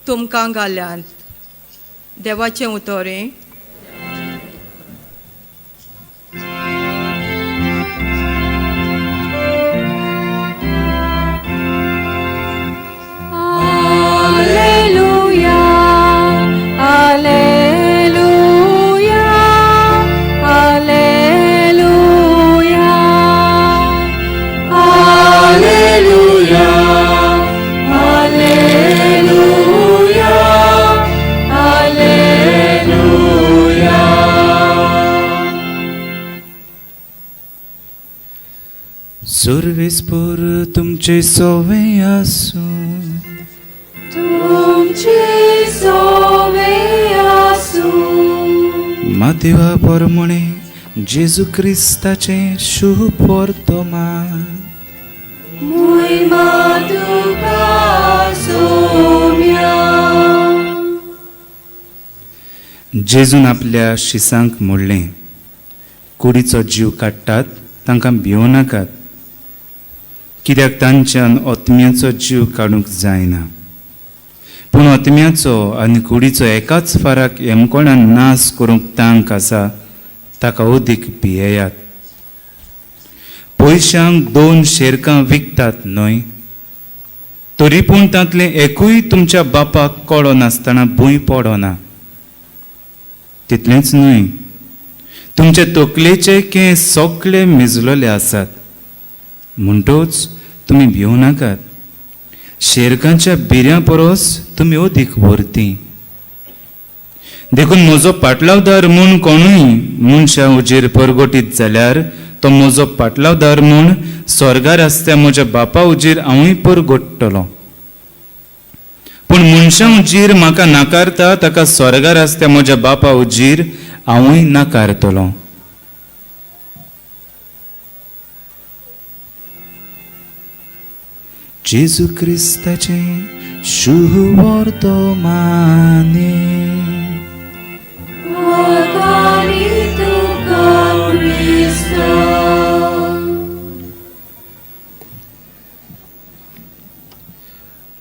तुमकां घाल्यात. देवाचें उतोरें. Alleluia, Alleluia, Alleluia, Alleluia, Alleluia, Alleluia. सर्वेस्पोर तुमचे सोवे आसूं. तुमचे सोवे आसूं. मातेवा परमणे जेजू क्रिस्ताचें शुभ वर्तमान. मोहिमा तुका सोम्या. जेजून आपल्या शिसांक म्हणलें, कुडीचो जीव काडटात तांकां भिवं नाकात, कित्याक तांच्यान ओतम्याचो जीव काडूंक जायना, पूण ओतम्याचो आनी कुडीचो एकाच फाराक येमकोणान नाश करूंक तांक आसा ताका अदीक भियेयात. पयशांक 2 शेरकां विकतात न्हय, तरी पूण तांतलें एकूय तुमच्या बापाक कळो नासतना भूंय पडना. तितलेंच न्हय, तुमचे तकलेचे केंस सगळे मिजलोले आसात, म्हणटच तुमी भिवं नाकात. शेरकांच्या बिऱ्यां परस तुमी अदीक व्हरती. देखून म्हजो पाटलावदार म्हूण कोणूय मनशां उजेर परगटीत जाल्यार तो म्हजो पाटलावदार म्हूण स्वर्गार आसत्या म्हज्या बापा उजेर हांवूय परगट्टलो. पूण मनशां उजीर म्हाका नाकारता ताका स्वर्गार आसत्या म्हज्या बापा उजीर हांवूय नाकारतलो. जेजू क्रिस्ताचें शुभ वर्तमाने.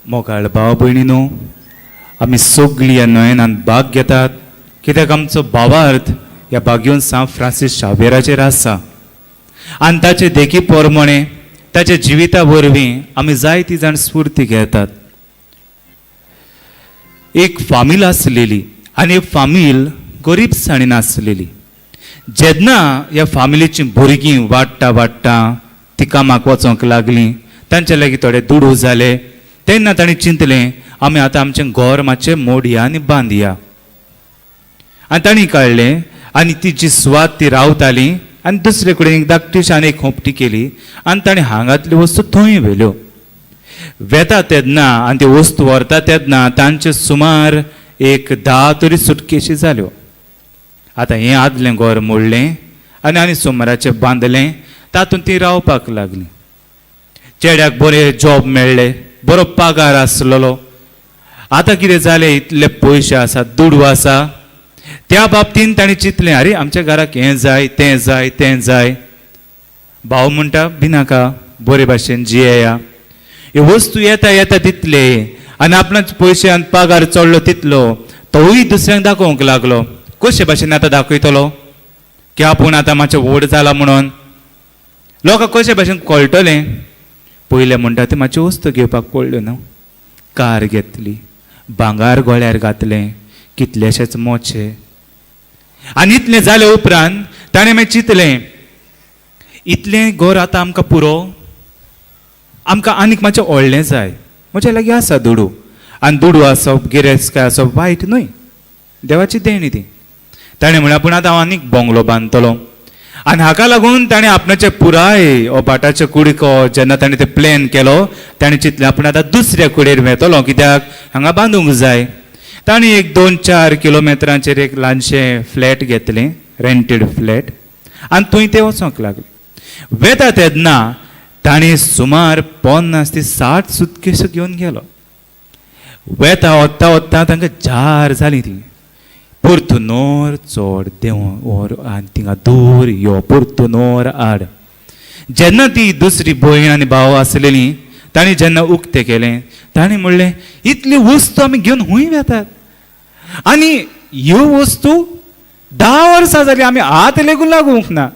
मोगाळ भाव भयणीनो, आमी सगळीं ह्या नयनान भाग घेतात, कित्याक आमचो भावार्थ ह्या भाग्योन सांत फ्रांसीस शावेराचेर आसा आनी ताचे देखी प्रमाणे ताच्या जिविता वरवीं आमी जायती जाण स्फूर्ती घेतात. एक फामील आसलेली आनी एक फामील गरीबसाणीन आसलेली. जेन्ना ह्या फामिलीची भुरगीं वाडटा वाडटा ती कामाक वचोंक लागलीं, तांचे लागीं थोडे दुडू जाले, तेन्ना तांणी चिंतलें आमी आतां आमचें घर मातशें मोडया आनी बांदया. आनी तांणी काडलें आनी ती जी सुवात ती रावताली आनी दुसरे कडेन एक धाकटीशी आनी एक खोंपटी केली आनी ताणें हांगांतल्यो वस्तू थंय व्हेल्यो. वेता तेन्ना आनी त्यो वस्तू व्हरता तेन्ना तांचे सुमार एक 10 तरी सुटकेशी जाल्यो. आतां हें आदलें घर मोडलें आनी आनी सुमाराचें बांदलें, तातूंत ती रावपाक लागलीं. चेड्याक बरें जॉब मेळ्ळें, बरो पगार आसलेलो. आतां कितें जालें, इतले पयशे आसात, दुडू आसा, त्या बाबतीन ताणें चिंतलें आरे आमच्या घराक हें जाय, तें जाय, तें जाय. भाव म्हणटा भिनाका, बरे भाशेन जियेया, ह्यो वस्तू येता येता तितले आनी आपणाच पयशे आनी पगार चडलो तितलो तोवूय दुसऱ्यांक दाखोवंक लागलो. कशे भाशेन आतां दाखयतलो की आपूण आतां मातशें व्हड जाला म्हणून लोकांक कशे भाशेन कळटलें. पयलें म्हणटा ती मातशी वस्तू घेवपाक पडल्यो न्हू, कार घेतली, भांगार गळ्यार घातलें, कितलेशेच मोचे. आनी इतलें जाले उपरांत ताणें मागीर चिंतलें इतलें घर आतां आमकां पुरो, आमकां आनीक मातशें व्हडलें जाय, म्हज्या लागीं आसा दुडू, आनी दुडू आसप गिरेस्तकाय आसप वायट न्हय, देवाची देणी ती. ताणें म्हणलें पूण आतां हांव आनीक बंगलो बांदतलो. आनी हाका लागून ताणें आपणाचें पुराय हो भाटाचो कुडको जेन्ना ताणें तें प्लॅन केलो, ताणें चिंतलें आपूण आतां दुसऱ्या कुडेर वेतलो, कित्याक हांगा बांदूंक जाय. ताणें एक 2-4 किलोमिटरांचेर एक ल्हानशें फ्लॅट घेतलें, रेंटेड फ्लॅट, आनी थंय ते वचोंक लागले. वेता तेन्ना ताणें सुमार 50 ते 60 सुटकेस घेवन गेलो. वेता वता वता तांकां जार जाली ती, परतून नोर चड देंव or आनी थिंगा दूर यो, परतून नोर आड. जेन्ना ती दुसरी भयण आनी भाव आसलेली तांणी जेन्ना उक्तें केलें तांणी म्हणलें इतली वस्तू आमी घेवन हुंय वेतात आनी ह्यो वस्तू 10 वर्सां जालीं आमी हात लेगून लागूंक ना.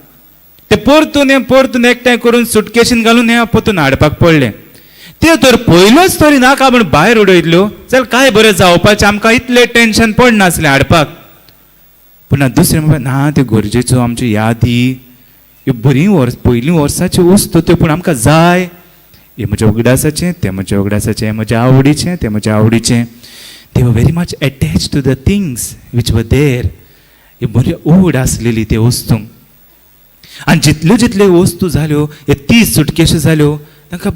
ते परतून हें परतून एकठांय करून सुटकेशीन घालून हें परतून हाडपाक पडलें. ते तर पयलोच तरी नाका म्हूण भायर उडयतल्यो जाल्यार काय बरें जावपाचें, आमकां इतलें टेंशन पडनासलें हाडपाक. पूण दुसरें म्हणल्यार ना त्यो गरजेच्यो आमच्यो यादी ह्यो बरीं वर्स पयलीं वर्साच्यो वस्तू त्यो पूण आमकां जाय. हें म्हज्या उगडासाचें, तें म्हज्या उगडासाचें, हें म्हज्या आवडीचें, तें म्हज्या आवडीचें. They were very much attach to the things which were there. ही बरी ओड आसलेली ते वस्तूंक. आनी जितल्यो जितल्यो वस्तू जाल्यो हे 30 सुटकेश्यो जाल्यो तांकां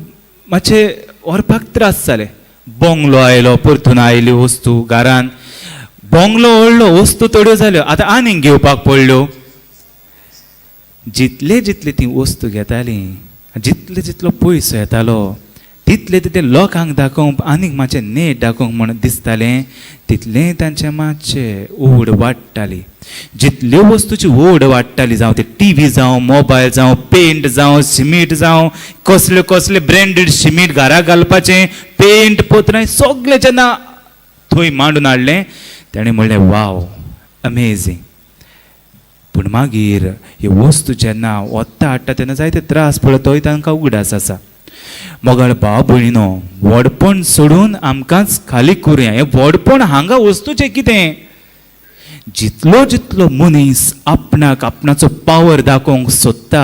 मातशें व्हरपाक त्रास जाले. बोंगलो आयलो, परतून आयल्यो वस्तू घरान, बोंगलो व्हडलो, वस्तू थोड्यो जाल्यो, आतां आनीक घेवपाक पडल्यो. जितले जितले ती वस्तू घेताली, जितले जितलो पयसो येतालो तितले तितले लोकांक दाखोवंक आनीक मातशें नेट दाखोवंक म्हूण दिसतालें, तितलें तांचें मातशें ओड वाडटाली. जितल्यो वस्तूची ओड वाडटाली, जावं ते टी व्ही जावं, मोबायल जावं, पेंट जावं, सिमीट जावं, कसले कसले ब्रँडेड सिमीट घरा घालपाचें, पेंट पत्रां सगळें जेन्ना थंय मांडून हाडलें ताणें म्हणलें वाव अमेजींग. पूण मागीर ह्यो वस्तू जेन्ना वता हाडटा तेन्ना जायते त्रास पडलो, तोय तांकां उगडास आसा. मोगाळ भाव भयणीनो, व्हडपण सोडून आमकांच खाली करुया. हें व्हडपण हांगा वस्तूचें कितें, जितलो जितलो मनीस आपणाक आपणाचो पावर दाखोवंक सोदता,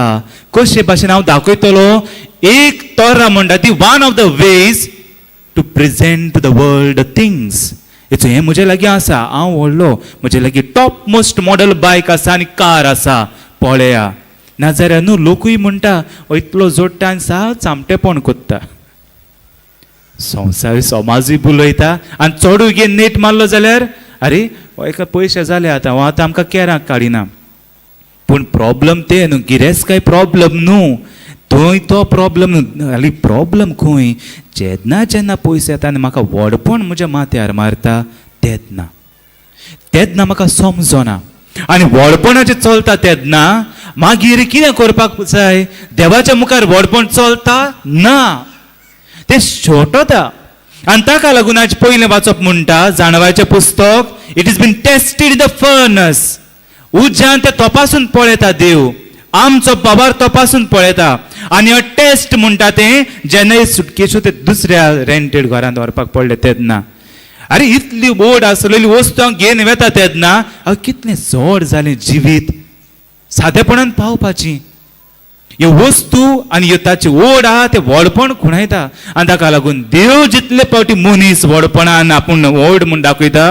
कशे भाशेन हांव दाखयतलो, एक तोरा म्हणटा ती one of the ways to present to the world things. हेचो हें म्हजे लागीं आसा, हांव व्हडलो, म्हजे लागीं टॉप मोस्ट मॉडल बायक आसा आनी कार आसा, पळया. नाजाल्यार न्हू लोकूय म्हणटा हो इतलो जोडटा आनी सा चामटेपण कोत्ता. संवसार समाजूय बुलयता आनी चडूय घे नेट मारलो जाल्यार अरे हो एका पयशे जाले आतां, हो आतां आमकां केराक काडिना. पूण प्रॉब्लम तें न्हू, गिरेस्तकाय प्रॉब्लम न्हू, थंय तो प्रॉब्लम न्हू. हाली प्रॉब्लम खंय, जेन्ना जेन्ना पयशे येता आनी म्हाका व्हडपण म्हज्या माथ्यार मारता तेन्ना तेन्ना म्हाका समजना. आनी व्हडपणाचें चलता तेन्ना मागीर कितें करपाक जाय, देवाच्या मुखार व्हडपण चलता ना, तें शेवटता. आनी ताका लागून आज पयलें वाचप म्हणटा जाणवायचें पुस्तक, it is been tested in the furnace. उज्यान तें तपासून पळयता देव, आमचो बाबार तपासून पळयता. आनी हो टेस्ट म्हणटा तें जेन्ना सुटकेश्यो ते दुसऱ्या रेंटेड घरांत व्हरपाक पडले तेन्ना, अरे इतली बोड आसलेली वस्तू हांव घेवन वेता तेन्ना हांव कितलें जड जालें जिवीत सादेपणान पावपाची. ह्यो वस्तू आनी ह्यो ताची ओड आहा तें व्हडपण खुणायता. आनी ताका लागून देव जितले फावटी मनीस व्हडपणान आपूण व्हड म्हूण दाखयता,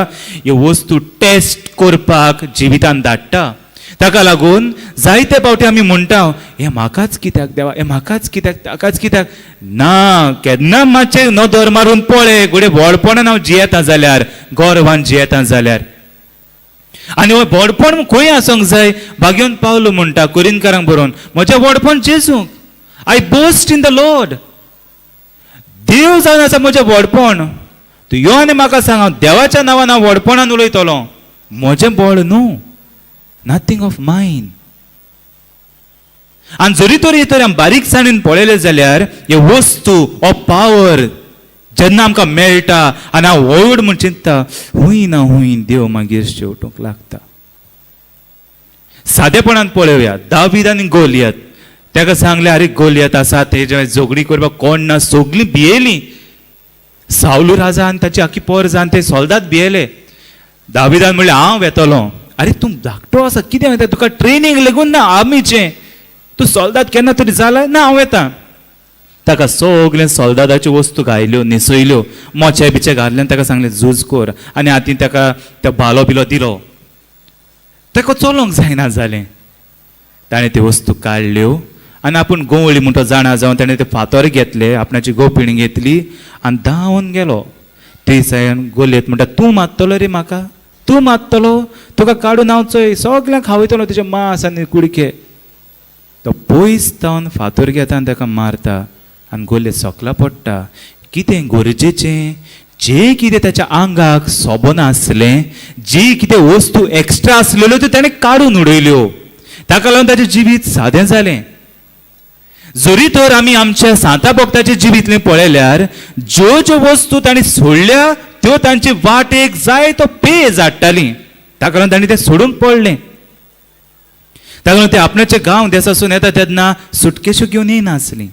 ह्यो वस्तू टेस्ट करपाक जिवितान धाडटा. ताका लागून जायते फावटी आमी म्हणटा हें म्हाकाच कित्याक देवा, हें म्हाकाच कित्याक, ताकाच कित्याक ना. केन्ना मातशें नदर मारून पळय, घडये व्हडपणान हांव जियेता जाल्यार, गर्वान जियेता जाल्यार. आनी हो व्हडपण खंय आसूंक जाय, भाग्योन पावलो म्हणटा कोरिनकारांक बरोवन, म्हजें व्हडपण जेजूंक, I boast in the Lord. देव जावन आसा म्हजें व्हडपण, तूं यो आनी म्हाका सांग, हांव देवाच्या नांवान हांव व्हडपणान उलयतलो, म्हजें बळ न्हू, नथींग ऑफ मायन. आनी जरी तरी तर आमी बारीकसाणेन पळयलें जाल्यार हे वस्तू हो पावर जेन्ना आमकां मेळटा आनी हांव व्हड म्हूण चिंतता, हुंय ना हुंय देव मागीर शेवटूंक लागता. सादेपणान पळोवया, दावीद आनी गोलियत, ताका सांगलें अरे गोलियत आसा तेजे झगडी करपाक कोण ना, सगळीं भियेलीं. सावलू राजा आनी ताची आखी पोर आनी ते सोल्दाद भियेले. दाविदान म्हणलें हांव वेतलो. अरे तूं धाकटो आसा, कितें वयता, तुका ट्रेनींग लेगून ना आर्मीचें, तूं सोल्दाद केन्ना तरी जाला ना, हांव वेता. ताका सगळें सोल्दादाच्यो वस्तू घायल्यो, न्हेसयल्यो, मोचे बिचे घातले आनी ताका सांगलें झूज कर. आनी हातीन ताका तो भालो बिलो दिलो. ताका चलोवंक जायना जालें. ताणें त्यो वस्तू काडल्यो आनी आपूण गवळी म्हूण तो जाणा जावन ताणें ते फातर घेतले, आपणाची गोपिणी घेतली आनी धांवन गेलो. ते सायन गोलयत म्हणटा तूं मारतलो रे म्हाका, तूं मारतलो, तुका काडून हांव चोय सगळ्यांक खावयतलो तुजें मांस आनी कुडके. तो पयस जावन फातर घेता आनी ताका मारता आनी गोलयत सकला पडटा. कितें गरजेचें जें कितें ताच्या आंगाक सोबनासलें, जी कितें वस्तू एक्स्ट्रा आसलेल्यो त्यो ताणें काडून उडयल्यो. ताका लागून ताचें जिवीत सादें जालें. जरी तर आमी आमच्या सांता भक्ताच्या जिवीतलें पळयल्यार ज्यो ज्यो वस्तू तांणी सोडल्या त्यो तांचे वाटेक जाय तो पेज हाडटाली. ताका लागून तांणी तें सोडूंक पडलें. ताका लागून ते आपणाचे गांव देसासून येता तेन्ना सुटकेश्यो घेवन येयनासली.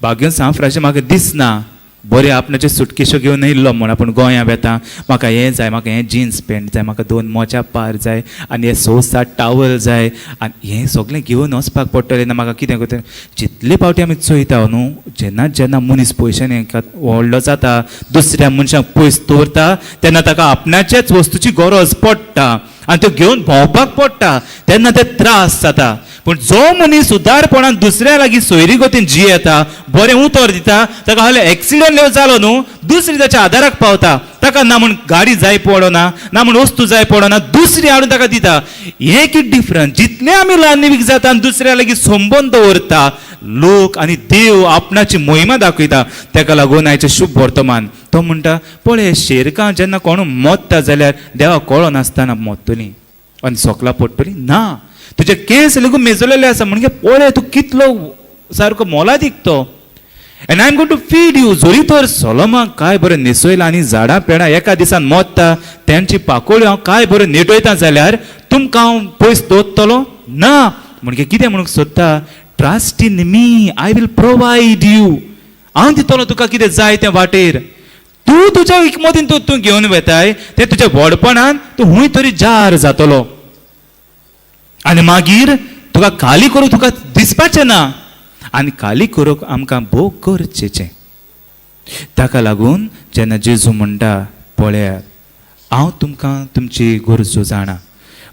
भाग्यो सांग फ्राशें म्हाका दिसना बरें आपणाचे सुटकेश्यो घेवन येयल्लो म्हूण आपूण गोंया वेता, म्हाका हें जाय, म्हाका हें जिन्स पॅण्ट जाय, म्हाका 2 मोजा पार जाय आनी हे 6-7 टावल जाय आनी हें सगळें घेवन वचपाक पडटलें ना म्हाका कितें करतलें. जितले फावटी आमी चोयता न्हू, जेन्ना जेन्ना मनीस पयशांनी व्हडलो जाता, दुसऱ्या मनशाक पयस दवरता, तेन्ना ताका आपणाच्याच वस्तूची गरज पडटा आनी त्यो घेवन भोंवपाक पडटा, तेन्ना ते त्रास जाता. पूण जो मनीस उदारपणान दुसऱ्या लागीं सोयरी गतीन जियेता, बरें उतर दिता, ताका हाले एक्सिडंट जालो न्हू, दुसरी ताच्या आदाराक पावता. ताका ना म्हूण गाडी जाय पडना, ना म्हूण वस्तू जाय पडना, दुसरी हाडून ताका दिता. हें कितें डिफरंस? जितलें आमी ल्हानवीक जाता आनी दुसऱ्या लागीं संबंद दवरता, लोक आनी देव आपणाची मोहिमा दाखयता. ताका लागून आयचें शुभ वर्तमान तो म्हणटा, पळय शेरकां जेन्ना कोण मोत्ता जाल्यार देवाक कळनासतना मोत्तली आनी सोकलां पडटली ना. तुजे केंस लेगून मेजलेले आसा, म्हणजे पळय तूं कितलो सारको मोलादीक तो. And I am going to feed you. जरी तर सोलोमाक काय बरें न्हेसयलां आनी झाडां पेडां एका दिसान मोत्ता, तेंची पाकोळ्यो हांव काय बरें नेटयता जाल्यार तुमकां हांव पयस दवरतलो ना. म्हणजे कितें म्हणूंक सोदता, Trust in me, I will provide you. हांव दितलो तुका कितें जाय तें वाटेर. तूं तुज्या हिकमतीन तूं घेवन वेताय, तें तुज्या व्हडपणान तूं हूंय तरी जार जातलो आनी मागीर तुका खाली करूंक तुका दिसपाचें ना. आनी खाली करूंक आमकां भोव गरजेचें. ताका लागून जेन्ना जेजू म्हणटा, पळयात हांव तुमकां तुमची गरजो जाणा,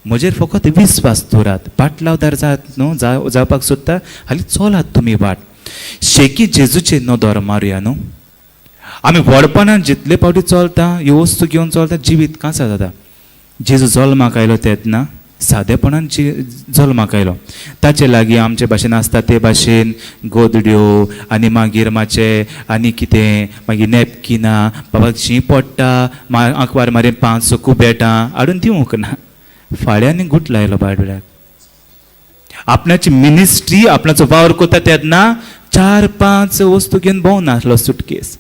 म्हजेर फकत विस्वास दवरात, पाटलावदार जात न्हू जावपाक सोदता, हालीं चलात तुमी वाट. शेकी जेजूचे नदर मारुया न्हू. आमी व्हडपणान जितले फावटी चलता, ह्यो वस्तू घेवन चलता, जिवीत कांसा जाता. जेजू जल्माक आयलो तेन्ना सादेपणान जल्माक आयलो. ताचे लागीं आमचे भाशेन आसता ते भाशेन गोदड्यो आनी मागीर मातशें आनी कितें, मागीर नॅपकिनां, बाबा शीं पडटा, आंकवार मारीन 5 कुबेटां हाडून दिवंक ना. फाळ्यांनी गुट लायलो बाबड्याक. आपणाची मिनिस्ट्री, आपणाचो वावर करता तेन्ना 4-5 वस्तू घेवन भोंव नासलो. सुटकेस,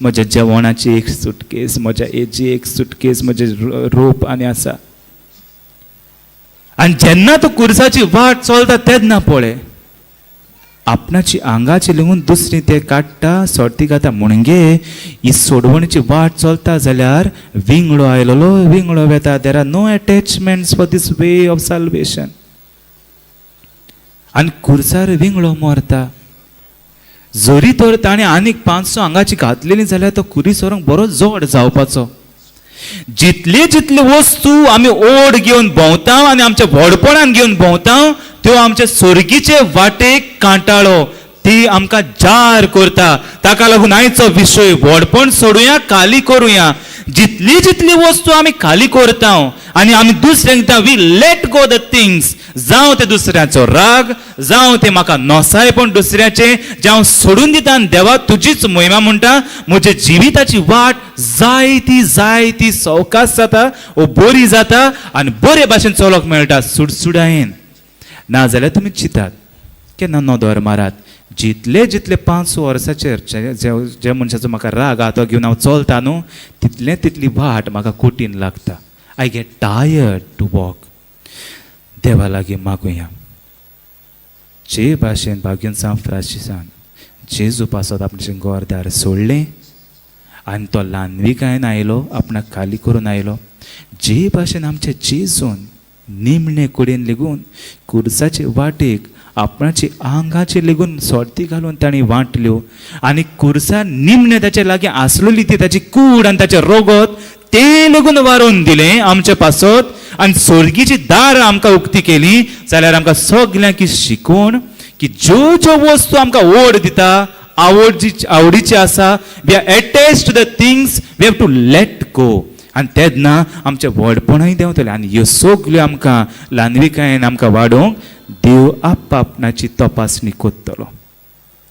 म्हज्या जेवणाची एक सुटकेस, म्हज्या हेजी एक सुटकेस, म्हजें रोप आनी आसा. आनी जेन्ना तो कुर्साची वाट चलता तेन्ना पळय आपणाची आंगाची लेगून दुसरी ते काडटा, सोडती घाता. म्हणगे ही सोडवणीची वाट चलता जाल्यार विंगडो आयलोलो विंगडो वेता. There are no attachments for this way of salvation. आनी कुर्सार विंगडो मरता. जरी तर ताणें आनीक 500 आंगाची घातलेली जाल्यार तो कुरीस व्हरूंक बरो जड जावपाचो. जितले जितले वस्तू आमी ओड घेवन भोंवता आनी आमच्या व्हडपणान घेवन भोंवता, त्यो आमच्या सोर्गीचे वाटेक कांटाळो, ती आमकां जार करता. ताका लागून आयचो विशय व्हडपण सोडुया, खाली करुया. जितली जितली वस्तू आमी खाली करता आनी आमी दुसऱ्यांक दिता, we let go the things. जावं ते दुसऱ्याचो राग, जावं ते म्हाका नोसायपण दुसऱ्याचें, जें हांव सोडून दिता आनी देवा तुजीच मोहिमा म्हणटा, म्हज्या जिविताची वाट जायती जायती सवकास जाता, ओ बरी जाता आनी बरे भाशेन चलोवंक मेळटा सुडसुडायेन. नाजाल्यार तुमी चिंतात केन्ना नदर मारात, जितले जितले 5 वर्साचेर जे मनशाचो म्हाका राग आहा तो घेवन हांव चलता न्हू, तितले तितली वाट म्हाका कठीण लागता. I get tired to walk. देवा लागीं मागुया. जे भाशेन भाग्यन सांव फ्रांसिसान जेजू पासत आपणें घरदार सोडलें आनी तो ल्हानविकायेन आयलो, आपणाक खाली करून आयलो, जे भाशेन आमचे जेजून निमणे कडेन लेगून कुर्साचे वाटेक आपणाची आंगाचे लेगून सोर्ती घालून ताणें वांटल्यो आनी कुर्सा निमणे ताचे लागीं आसलेली ती ताची कूड आनी ताचें रोगत तें लेगून वारोवन दिलें आमचे पासत आनी सोर्गीची दार आमकां उक्ती केली. जाल्यार आमकां सगल्यांक शिकोवन की ज्यो ज्यो वस्तू आमकां ओड दिता, आवडीची आसा, we are attach to the things, we have to let go. आनी तेन्ना आमचें व्हडपणूय देंवतलें आनी ह्यो सगल्यो आमकां ल्हानविकायेन आमकां वाडोवंक देव आपणाची तपासणी करतलो,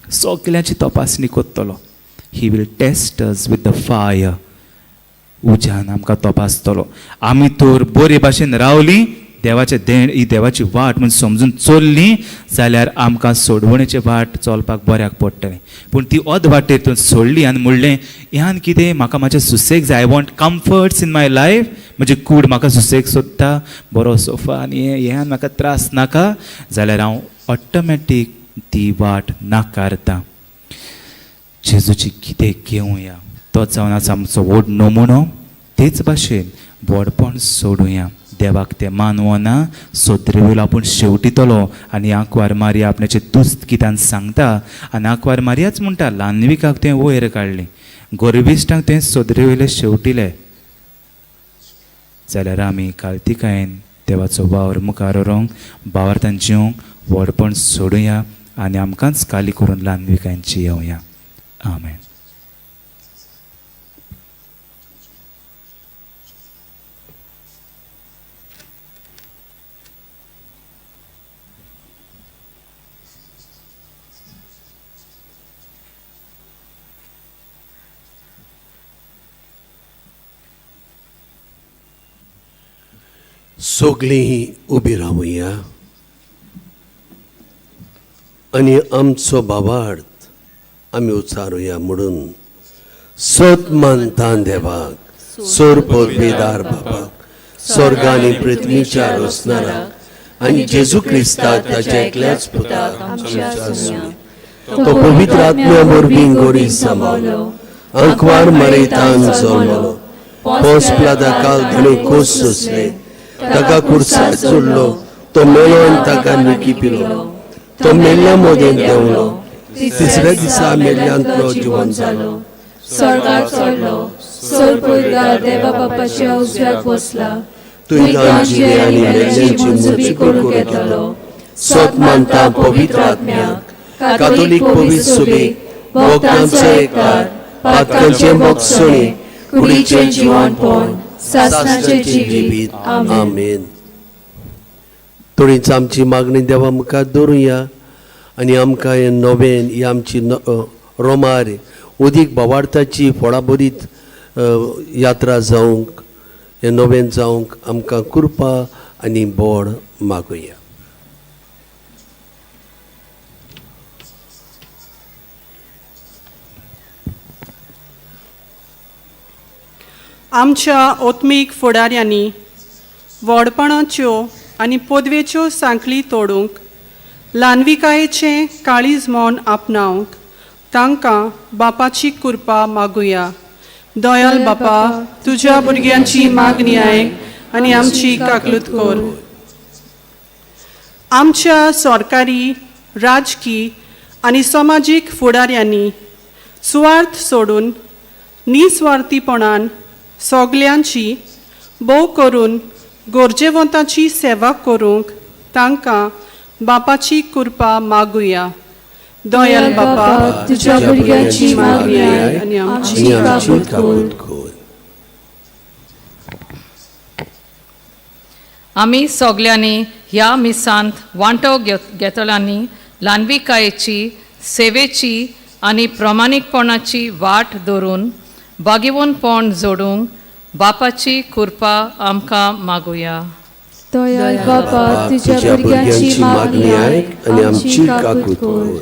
सगल्यांची तपासणी करतलो. He will test us with the fire. उज्यान आमकां तपासतलो. आमी तर बरे भाशेन रावली, देवाचें देण, ही देवाची वाट म्हूण समजून चल्ली जाल्यार आमकां सोडवणेची वाट चलपाक बऱ्याक पडटलें. पूण ती अद वाटेर तूं सोडली आनी म्हणलें ह्यान कितें म्हाका म्हाजें सुसेग जाय, I want comforts in my life, म्हजी कूड म्हाका सुसेग सोदता, बरो सोफा आनी हें ह्यान म्हाका त्रास नाका, जाल्यार हांव ऑटोमॅटीक ती वाट नाकारता. जेजूची कितें घेवया, तो जावन आसा आमचो व्हड नमुनो. तेच भाशेन व्हडपण सोडुया, देवाक तें मानवना, सोदरेवयलो आपूण शेवटितलो. आनी आंकवार मारिया आपणाचे तुस्त गितान सांगता आनी आंकवार मारियाच म्हणटा ल्हानविकाक तें वयर काडलें, गर्विश्टांक तें सोदरेवयले शेवटिले. जाल्यार आमी काळतिकायेन देवाचो वावर मुखार व्हरूंक भावार्थान जिवंक व्हडपण सोडुया आनी आमकांच काली करून ल्हानविकायेन जियोवया. आमेन. सगळीं उबी रावया आनी आमचो बाबार्थ आमी उचारुया म्हणून सत मानता देवाक, सोर पदवीदार बाबाक, स्वर्ग आनी पृथ्वीच्या रोसणाराक आनी जेजू क्रिस्ताक ताच्या एकल्याच पुताक आमच्या सुण्या, तो पवित्र आत्म्या वरवीं गोरी सांबाळलो, आंकवार मरेतान जल्मलो, पोस प्लादा काल धणे कोस सोंसले, ताका कुर्सार चडलो, तो मेलो आनी ताका निकी पिलो, तो मेल्ल्या मोदेन देंवलो, तिसऱ्या दिसा मेल्ल्यांतलो जिवन जालो, स्वर्गार चडलो, सोर देवा बापाच्या उजव्याक बसला, तुंय जिवे आनी मेल्ल्यांची मुजबी करूंक येतलो. सत मानता पवित्र आत्म्याक, कातोलीक पवित्र सुबेक, भक्तांचो एककार, पातकांचें भोगसणे, कुडीचें जिवनपण, सासणाचें जिवीत. आमेन. थोडीच आमची मागणी देवा मुखार दवरुया आनी आमकां हें नवें ही आमची रोमार उदीक भावार्थाची फळाबरीत यात्रा जावंक, हें नवें जावंक आमकां कृपा आनी बोड मागुया. आमच्या ओत्मीक फुडाऱ्यांनी व्हडपणाच्यो आनी पदवेच्यो सांखळी तोडूंक, ल्हानविकायेचें काळीज म्हूण आपणावंक तांकां बापाची कृपा मागुया. दयाल बापा, तुज्या भुरग्यांची मागणी आयक आनी आमची काकलूत कर. आमच्या सरकारी, राजकी आनी समाजीक फुडाऱ्यांनी सुवार्थ सोडून निस्वार्थीपणान सगल्यांची, भोव करून गरजेवंताची सेवा करूंक तांकां बापाची कृपा मागुया. दयाल बापा, तुज्या भुरग्यांची मागणी आयक आनी आमची आनी आमची काकूत कर. आमी सगल्यांनी ह्या मिसांत वांटो घेतल्यांनी ल्हानविकायेची, सेवेची आनी प्रमाणीकपणाची वाट धरून बागेवनपण जोडूंक बापाची कृपा आमकां मागुया. दयाल बापा, तुज्या भुरग्यांची मागणी आयक आनी आमची काकूत कर.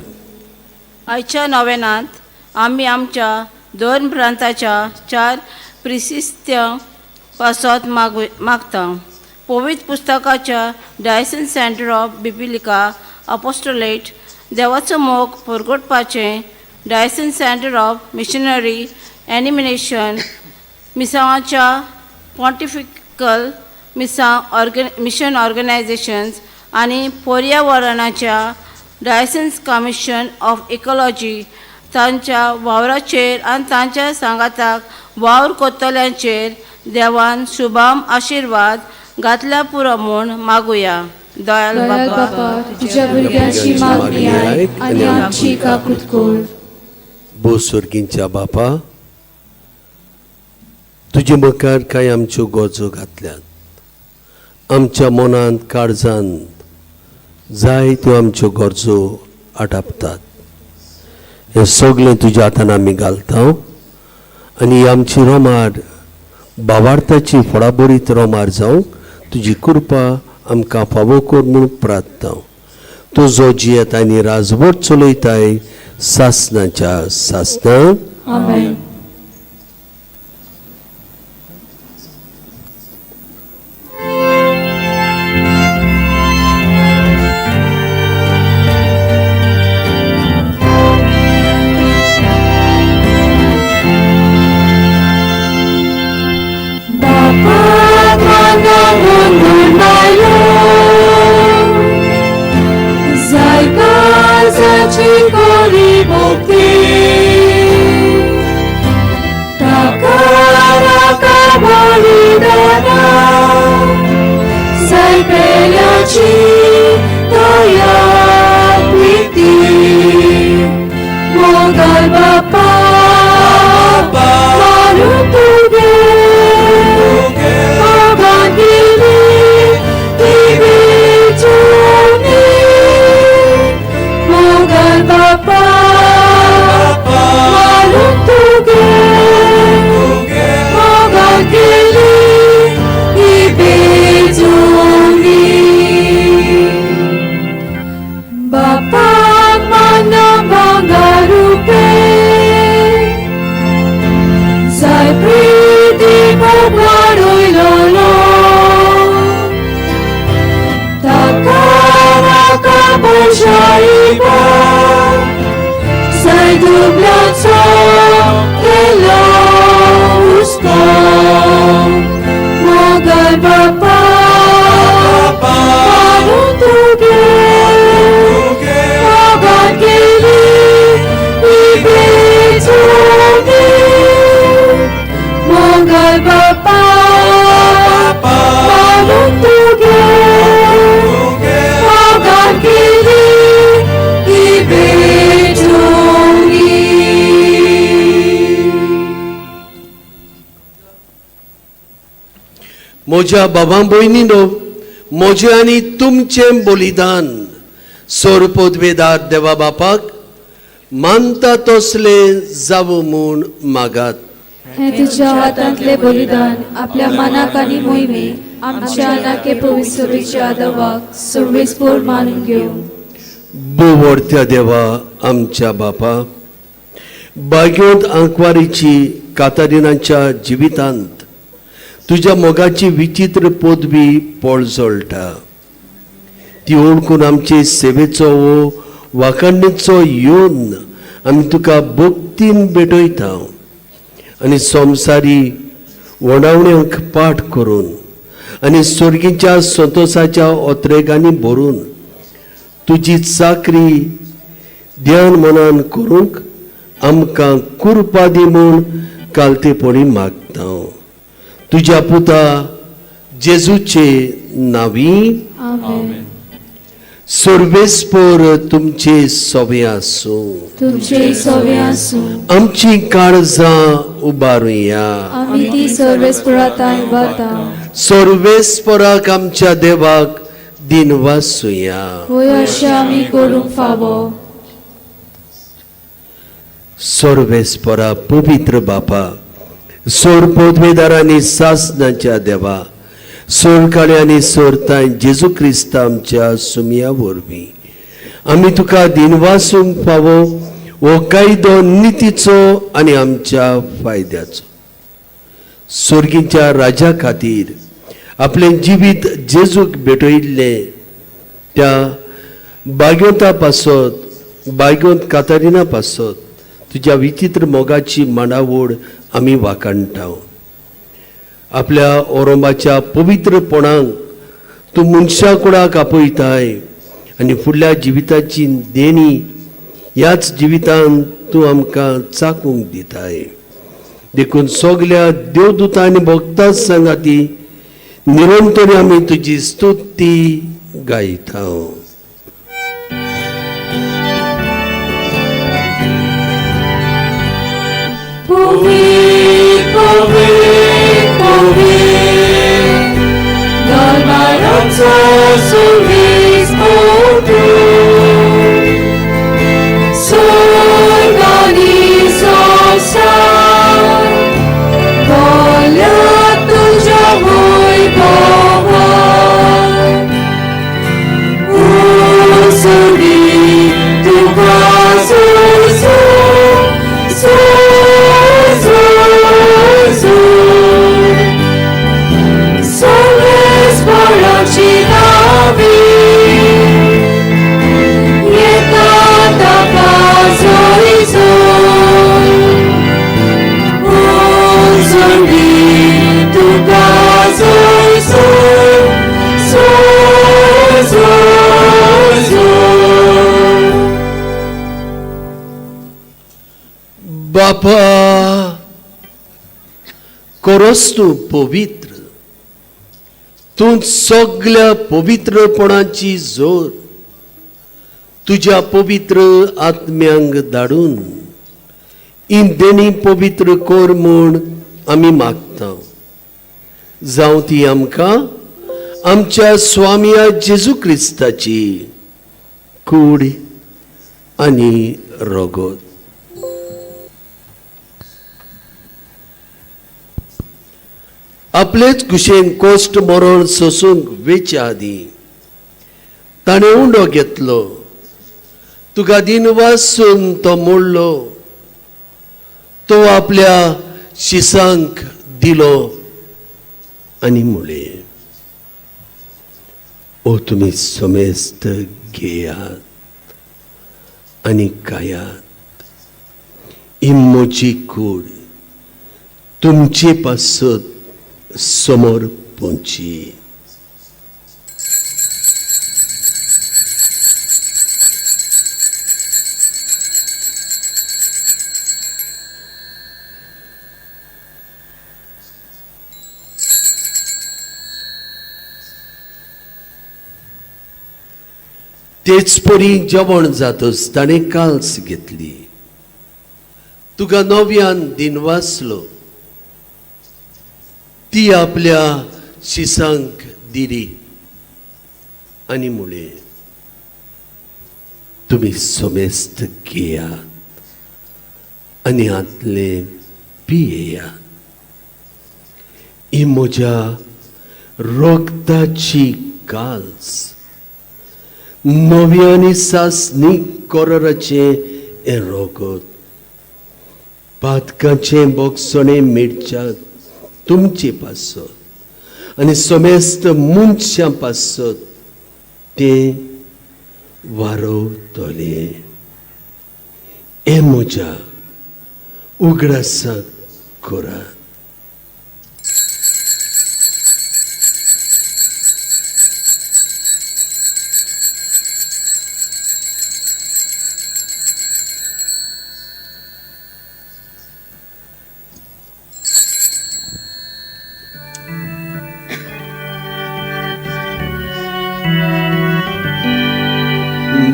आयच्या नवेनांत आमी आमच्या दोन प्रांताच्या चार प्रिसिस्त्या पासत मागता. पवित्र पुस्तकाच्या diocesan centre of biblical apostolate, देवाचो मोग परगटपाचें diocesan centre of missionary animation, मिसांवाच्या पॉन्टिफिकल मिसां मिशन ऑर्गनायझेशन्स आनी पर्यावरणाच्या डायसन्स कमिशन ऑफ इकॉलॉजी तांच्या वावराचेर आनी तांच्या सांगाताक वावर करतल्यांचेर देवान शुभाम आशिर्वाद घातल्या पुरो म्हूण मागुया. दयाल बापा, तुज्या भुरग्यांची मागणी आयक आनी आमची काकूत कर. भो स्वर्गींच्या बापा, तुजे मुखार कांय आमच्यो गरजो घातल्यात, आमच्या मनांत काळजांत जाय त्यो आमच्यो गरजो आटापतात. हें सगळें तुज्या हातान आमी घालता आनी आमची रोमार भावार्थाची फळाबरीत रोमार जावंक तुजी कृपा आमकां फावो कर म्हूण प्रार्थना. तुजो जियेत आनी राजवट चलयताय सासनाच्या सासना. आमेन. म्हज्या बाबा भयणीनो, म्हजें आनी तुमचें बलिदान सोरपोदवेदार देवा बापाक मानता तसलें जावं म्हूण मागात. हें तुज्या हातांतलें बलिदान आपल्या मनाक आनी मोहिमेक आमच्या नाके पवित्रच्या दवाक सर्वेस्पोर मानून घेवं. बोवडत्या देवा आमच्या बापा, बाग्योंत आंकवारीची कातारिनाच्या जिवितांत तुज्या मोगाची विचित्र पदवी पळजळटा. ती ओळखून आमचे सेवेचो वो वाखाणणेचो येवन आमी तुका भक्तीन भेटयता आनी संवसारी वडावण्यांक पाठ करून आनी सर्गीच्या संतोसाच्या ओत्रेगांनी भरून तुजी चाकरी ध्यान मनान करूंक आमकां कुरपा दी म्हूण कालतेपणी मागता. तुज्या पुता जेजूचे नावी. आमेन. सर्वेस्पोर तुमचे सोबे आसूं. तुमचे सोबे आसूं. आमची काळजां उबारुया. आमी ती सर्वेस्पोराताय उबारता. सर्वेस्पोराक आमच्या देवाक दिनवासुया. होय अशें आमी करूंक फावो. सर्वेस्पोरा पवित्र बापा, सोर पोदवेदारांनी सासनाच्या देवा, सोर काळ्यांनी सोरताय जेजू क्रिस्त आमच्या सुमया वरवीं आमी तुका दिनवासूंक फावो हो कायदो नितीचो आनी आमच्या फायद्याचो. सोर्गीच्या राजा खातीर आपलें जिवीत जेजूक भेटयिल्लें त्या बाग्योता पासत, बाग्योत कातारिना पासत तुज्या विचित्र मोगाची मांडावड आमी वाखाणटा. आपल्या ओरोंबाच्या पवित्रपणाक तूं मनशा कुडाक आपयताय आनी फुडल्या जिविताची देणी ह्याच जिवितान तूं आमकां चाकूंक दिताय. देखून सगल्या देवदूतां आनी भक्तां सांगाती निरंतर आमी तुजी स्तुती गायता. तुझ्या वैभवान. परस तूं पवित्र, तूं सगल्या पवित्रपणाची जोर। तुज्या पवित्र आत्म्यांक धाडून ही देणी पवित्र कर म्हूण आमी मागता। जावं ती आमकां आमच्या स्वामया जेजू क्रिस्ताची कूड आनी रगत। आपलेच कुशेन कोश्ट मरण सोसूंक वेच्या आदीं ताणें उंडो घेतलो, तुका दिनवासून तो मोडलो, तो आपल्या शिसांक दिलो आनी म्हणलें, ओ तुमी समेस्त घेयात आनी खायात, ही म्हजी कूड तुमचे पासत समोर पोंची। तेच परी जेवण जातच ताणें काल्स घेतली, तुका नव्यान दिनवासलो, ती आपल्या शिसांक दिली आनी म्हणलें, तुमी समेस्त घेयात आनी हातलें पियेयात, ही म्हज्या रगताची काल्स, नवी आनी सासणी कराराचें हें रगत, पातकाचें बोगसणें मेळच्याक तुमचे पासत आनी समेस्त मनशां पासत तें वारवतलें। हें म्हज्या उगडासाक करात।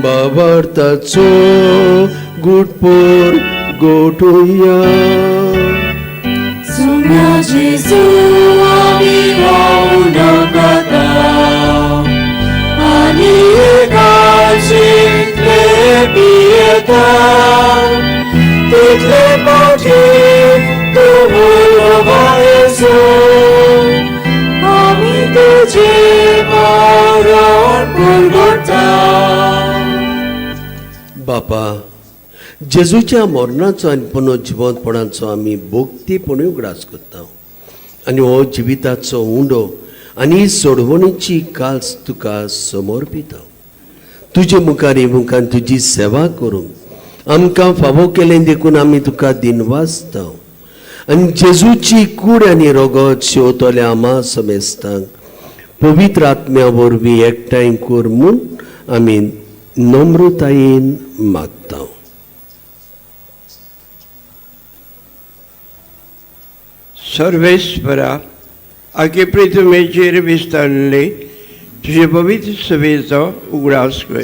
बाबार्थाचो गुटपोर गोठुया। सुम्या जेजू आमी उंडो खाता आनी एकाचींतले पियेता, तितले पावटी तूं उलोवपा येसू, आमी तुजें मरण पुरगुटा। बापा, जेजूच्या मरणाचो आनी पुनर्जिवंतपणाचो आमी भोक्तीपणी उगडास करता आनी हो जिविताचो उंडो आनी सोडवणीची काल्स तुका समर्पिता। तुजे मुखार मुखार तुजी सेवा करूंक आमकां फावो केलें देखून आमी तुका दिनवासता आनी जेजूची कूड आनी रगत शेवतल्या आमा समेस्तांक पवित्र आत्म्या वरवीं एकठांय कर म्हूण आमी नम्रतायेन मागता। सर्वेस्परा, आगे प्रितमेचेर विस्तारले तुजे पवित्र सभेचो उगडास कर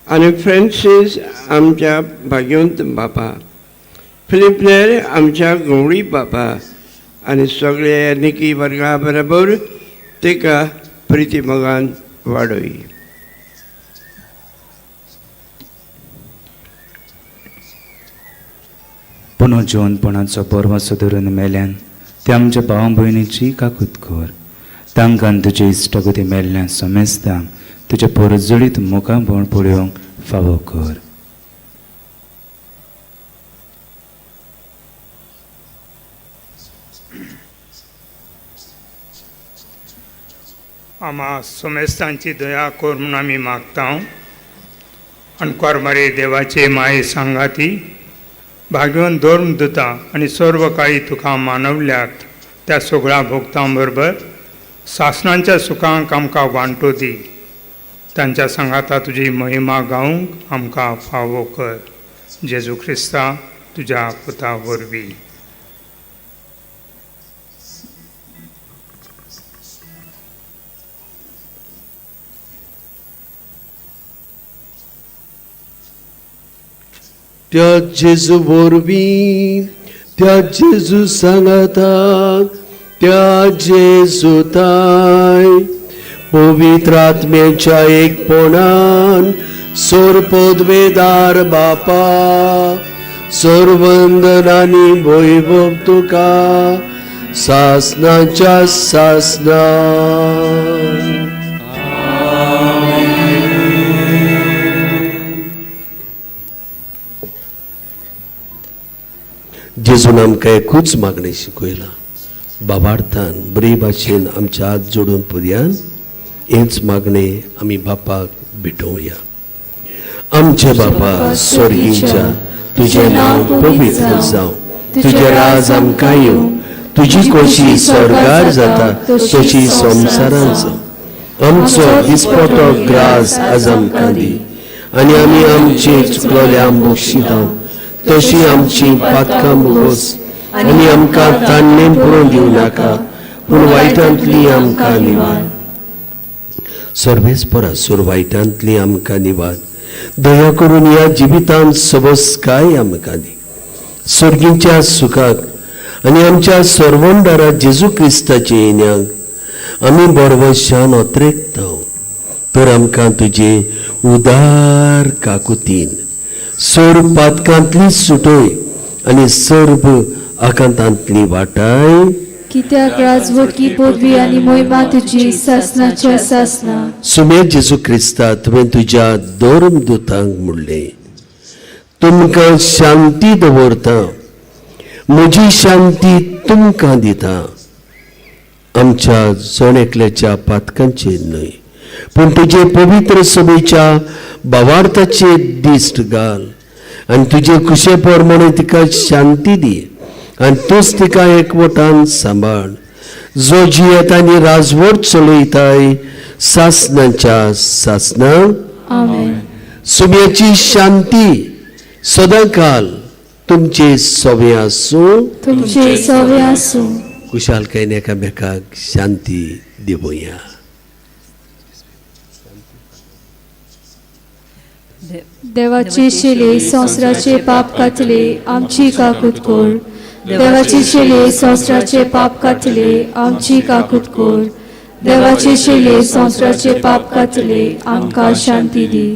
आनी फ्रांसीस आमच्या भाग्यवंत बापा, फिलिपनेर आमच्या गवळी बापा आनी सगळे निकी वर्गा बरोबर तेका प्रितीमोगान वाडय। पुनर्जिवंतपणाचो बरवासो धरून मेल्यान ते आमच्या भाव भयणीची काकूत कर, तांकां तुजे इश्टागती मेल्ल्या समेस्तांक तुज्या परजळीत मुखामळ पळोवंक फावो कर। आमा समेस्तांची दया कर म्हूण आमी मागता। अणकार मरे देवाचे माये सांगाती भाग्यवंत धर्म दिता आनी सर्व काळी तुका मानवल्यात त्या सगळ्या भोगतां बरोबर सासणांच्या सुखांक आमकां वांटो दी, तांच्या सांगाता तुजी महिमा गावंक आमकां फावो कर। जेजू क्रिस्ता तुज्या पुता वरवीं। त्या जेजू वरवीं, त्या जेजू सांगाता, त्या जेजू ताय पवित्र आत्म्याच्या एकपणान सोरपदवेदार बापा सर्वंदनानी वैभव तुका सासनाच्या सासना. जेजून आमकां एकूच मागणें शिकयलां, बाबार्थान बरे भाशेन आमच्या हात जोडून पर्यान हेच मागणें आमी बापाक भेटोवया. आमच्या बापा स्वर्गीच्या, तुजें नांव पवित्र जावं, तुजें राज आमकां येवं, तुजी खोशी स्वर्गार जाता तशी संवसारांत जावं. आमचो दिसपटो ग्रास आज आमकां दी आनी आमी आमचे चुकलोल्या बक्षिता तशी आमची पातकां मुगोस आनी आमकां ताणणें पुरोवन दिवं नाका, पूण वायटांतली आमकां निवार. सर्वेस्परा सुर वायटांतली आमकां निवार. दया करून ह्या जिवितांत सबसकाय आमकां दी, सर्गीच्या सुखाक आनी आमच्या सर्वंडारा जेजू क्रिस्ताचे येण्याक आमी बरवशान अत्रेकता. तर आमकां तुजे उदार काकुतीन सर्व पातकांतली सुटय आनी सर्व आकांतांतली वाटाय. कित्याक राजवटकी पदवी आनी मोहिमा तुजी सासनाच्या सासना. सुमेर जेजू क्रिस्ता, तुवें तुज्या धर्म दुतांक म्हणलें, तुमकां शांती दवरता, म्हजी शांती तुमकां दिता. आमच्या जण एकल्याच्या पातकांचेर न्हय, पूण तुजे पवित्र सभेच्या भावार्थाचेर दिश्ट घाल आनी तुजे खुशे प्रमाणे तिका शांती दी आनी तूंच तिका एकवटान सांबाळ, जो जियेता आनी राजवट चलयताय सासनाच्या सासना. आमेन. सुम्याची शांती सदांकाल तुमचे सवे आसूं, तुमचे सवे आसूं. कुशालकायेन एकामेकाक शांती दिवया. देवाची शिले संवसाराचे पाप कातले आमची काकूत कोर. देवाची शिले संवसाराचे पाप कातले आमची काकूत कोर. देवाची शिले संवसाराचे पाप कातले आमकां शांती दी.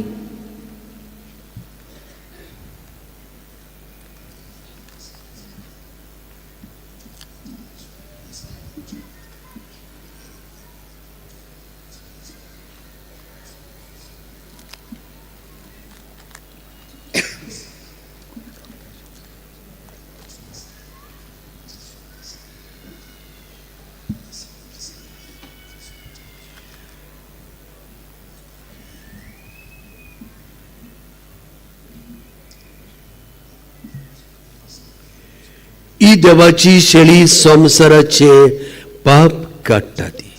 ही देवाची शेळी संवसाराचे पाप काडटा. ती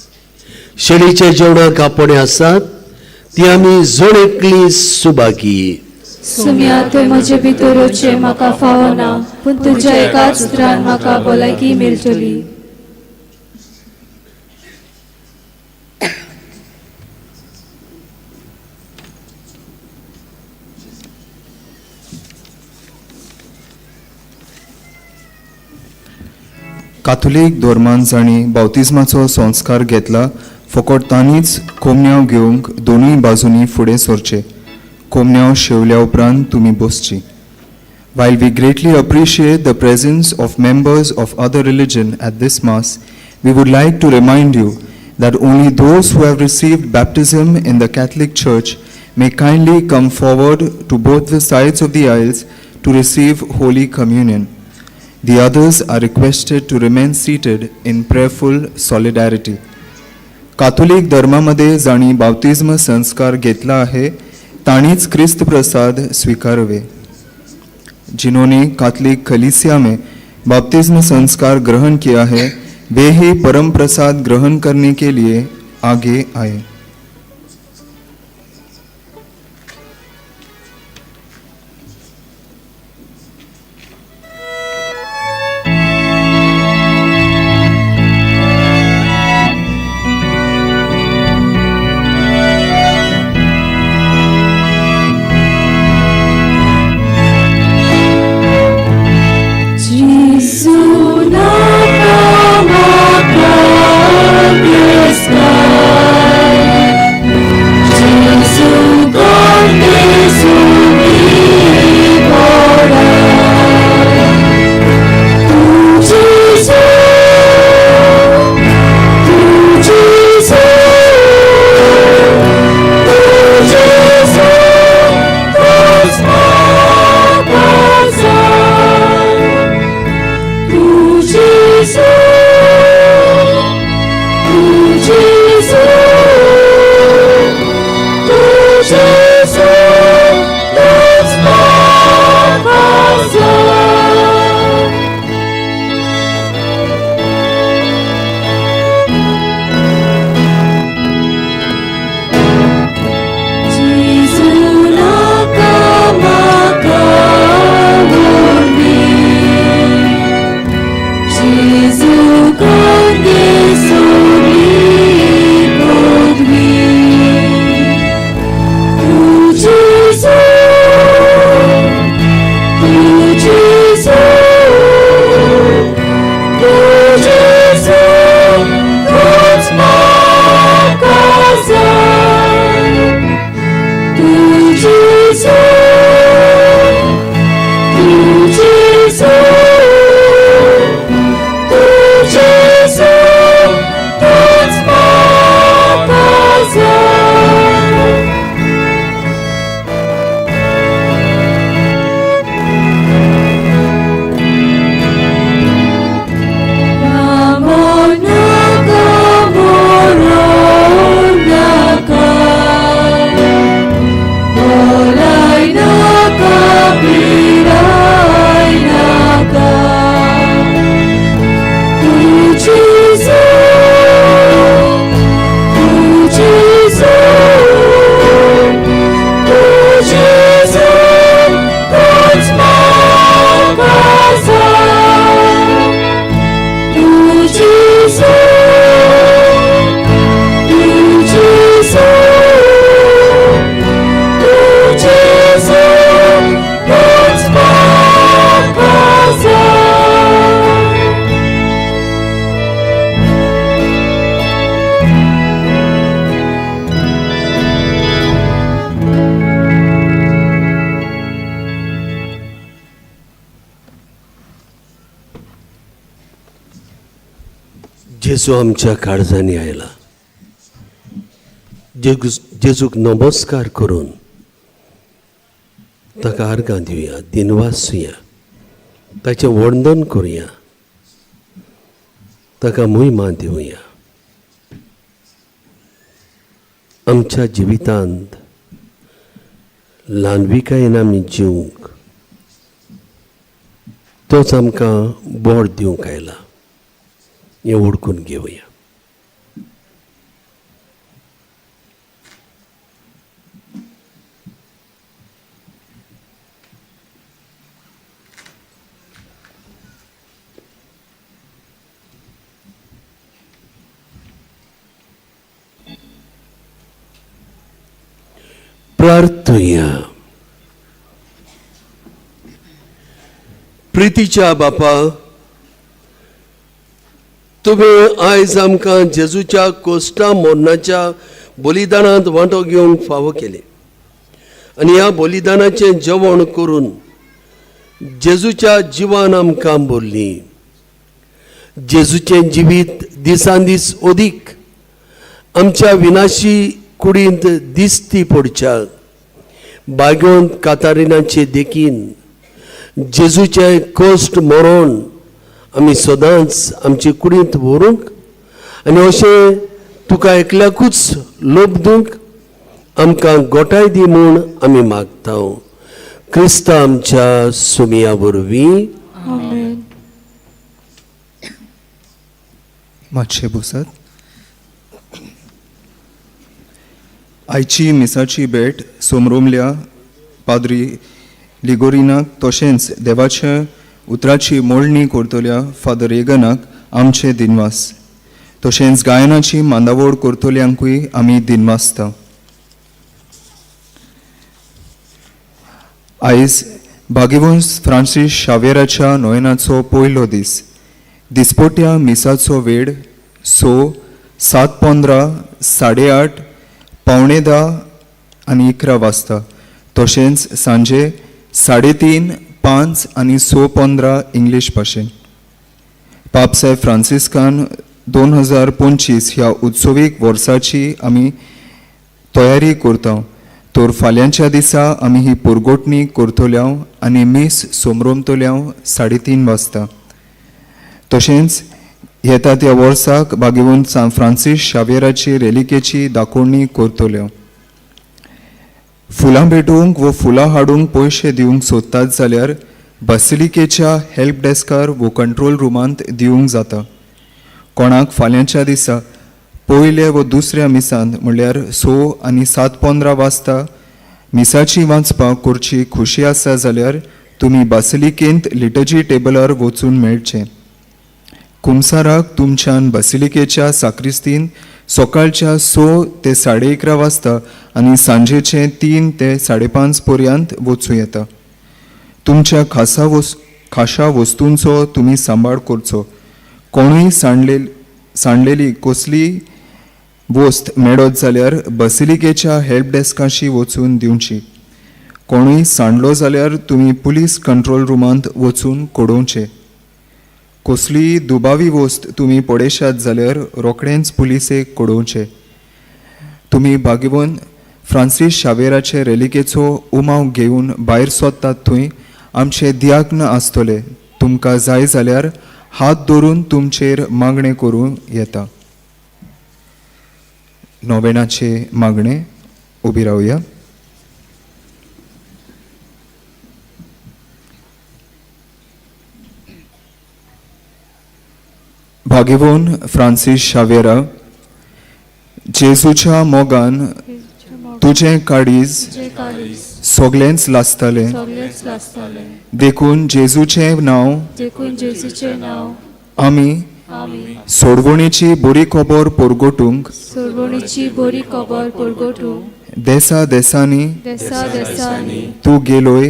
शेळीच्या जेवणाक आपोणे आसात ती आमी जण एकली सुभागी. सुम्या ते म्हजे भितर वचचें म्हाका फावना, पूण तुज्या एकाच उतरान म्हाका भलायकी मेळटली. काथोलीक धर्मान जांणी बावतिज्माचो संस्कार घेतला फकत तांणीच कोमन्यांव घेवंक दोनूय बाजूंनी फुडें सरचें. कोमन्यांव शेवल्या उपरांत तुमी बसची. While we greatly appreciate the presence of members of other religion at this mass, we would like to remind you that only those who have received baptism in the Catholic Church may kindly come forward to both the sides of the aisles to receive Holy Communion. The others are requested to remain seated in prayerful solidarity. Catholic धर्मामध्ये जांणी बाप्तिज्म संस्कार घेतला आहे तांणीच क्रिस्त प्रसाद स्वीकारवे. जिन्होंने Catholic कलीसिया में बाप्तिज्म संस्कार ग्रहण किया है वे ही परम प्रसाद ग्रहण करने के लिए आगे आए. जेजू आमच्या काळजांनी आयला. जेजूक नमस्कार करून ताका आर्गां दिवया, दिनवासुया, ताचें वंदन करुया, ताका मोहिमा दिवया. आमच्या जिवितांत ल्हानविकायेन आमी जिवंक तोच आमकां बोड दिवंक आयला हें वळखून घेवया. प्रार्थुया. प्रितीच्या बापा, तुवें आयज आमकां जेजूच्या कोश्टा मोरणाच्या बलिदानांत वांटो घेवंक फावो केलें आनी ह्या बलिदानाचें जेवण करून जेजूच्या जिवान आमकां भरली. जेजूचें जिवीत दिसान दीस अदीक आमच्या विनाशी कुडींत दिसती पडच्या बागोवन कातारिनाचे देखीन जेजूचें कश्ट मरण आमी सदांच आमचे कुडींत व्हरूंक आनी अशें तुका एकल्याकूच लोबदूंक आमकां गोठाय दी म्हूण आमी मागता. क्रिस्ता आमच्या सुमिया वरवीं. मातशें बसात. आयची मिसाची भेट सोमरोमल्या पाद्री लिगोरिनाक तशेंच देवाच्या उतराची मोडणी करतल्या फादर रेगनाक आमचे दिनवास, तशेंच गायनाची मांदावळ करतल्यांकूय आमी दिनवासता. आयज भाग्यवंश फ्रांसीस शावेराच्या नोयनाचो पयलो दीस. दिसपोट्या मिसाचो वेळ 6, 7:15, 8:30, 9:45 आनी 11 वाजता, तशेंच सांजे 3:30, 5 आनी 6:15 इंग्लीश भाशेन. पापसाहेब फ्रांसिस्कान 2025 ह्या उत्सवीक वर्साची आमी तयारी करता. तर फाल्यांच्या दिसा आमी ही पुरगोटणी करतल्या आनी मीस सोमरोमतल्या 3:30 वाजता. तशेंच येता त्या वर्साक भाग्यवंत सांत फ्रांसीस शावेराची रेलिकेची दाखोवणी करतल्यो. फुलां भेटोवंक वो फुलां हाडूंक पयशे दिवंक सोदतात जाल्यार बासिलिकेच्या हेल्प डेस्कार वो कंट्रोल रुमांत दिवंक जाता. कोणाक फाल्यांच्या दिसा पयले वो दुसऱ्या मिसांत म्हणल्यार 6 आनी 7:15 वाजता मिसाची वाचपाक करची खुशी आसा जाल्यार तुमी बासिलिकेंत लिटर्जी टेबलार वचून मेळचें. कुमसाराक तुमच्यान बासिलिकेच्या साक्रिस्तीन सकाळच्या 6 ते 11:30 वाजता आनी सांजेचे 3 ते 5:30 पर्यंत वचूं येता. तुमच्या खाशा वस्तूंचो तुमी सांबाळ करचो. कोणूय सांडलेली कसली वस्त मेळत जाल्यार बासिलिकेच्या हेल्प डेस्काशी वचून दिवची. कोणूय सांडलो जाल्यार तुमी पुलीस कंट्रोल रुमांत वचून कळोवचें. कसलीय दुबावी वस्त तुमी पळयशात जाल्यार रोखडेंच पुलिसेक कळोवचें. तुमी भाग्यवंत फ्रांसीस शावेराचे रेलिकेचो उमाव घेवन भायर सोदतात थंय आमचे दियाग्न आसतले. तुमकां जाय जाल्यार हात धरून तुमचेर मागणें करूं येता. नोवेनाचे मागणें. उबी रावया. भाग्यवंत फ्रांसीस शावेरा, जेजूच्या मोगान तुजें काळीज सगळेंच लासतालें, देखून जेजूचें नांव आमी सोडवणेची बरी खबर परगटूंक देसा देसांनी तूं गेलोय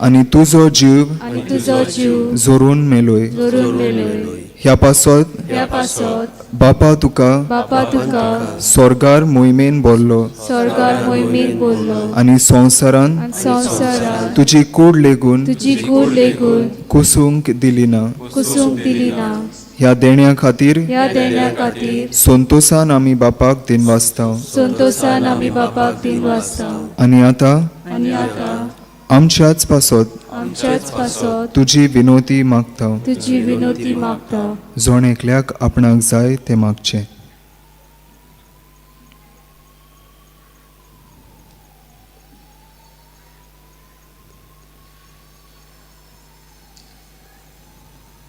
आनी तुजो जीव जोरून मेलोय. ह्या पासत बापा तुका स्वर्गार मोहिमेन बोल्लो आनी संवसारान तुजी कूड लेगून कुसूंक दिली ना. ह्या देण्या खातीर संतोसान आमी बापाक दिनवासता। संतोसान आमी बापाक दिनवासता। आनी आतां आमच्याच पासत तुजी विनोती मागता। जण एकल्याक आपणाक जाय तें मागचें।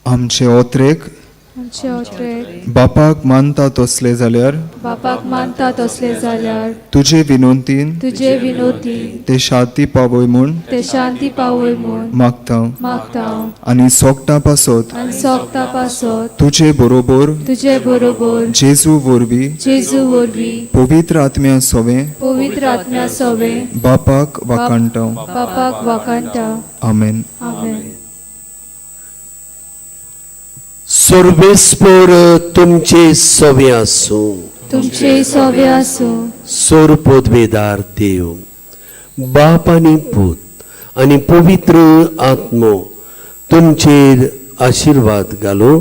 आमचे ओत्रेक बापाक मानता तसले जाल्यार तुजे विनोतीन ते शांती पावय म्हूण मागता। आनी सोगटा पासत तुजे बरोबर जेजू वरवीं पवित्र आत्म्या सोवे बापाक वाखाणटा। आमेन। सर्वेस्पर तुमचे सवे आसूं। तुमचे सवे आसूं। सोर पदवेदार देव बाप आनी पूत आनी पवित्र आत्मो तुमचेर आशिर्वाद घालो।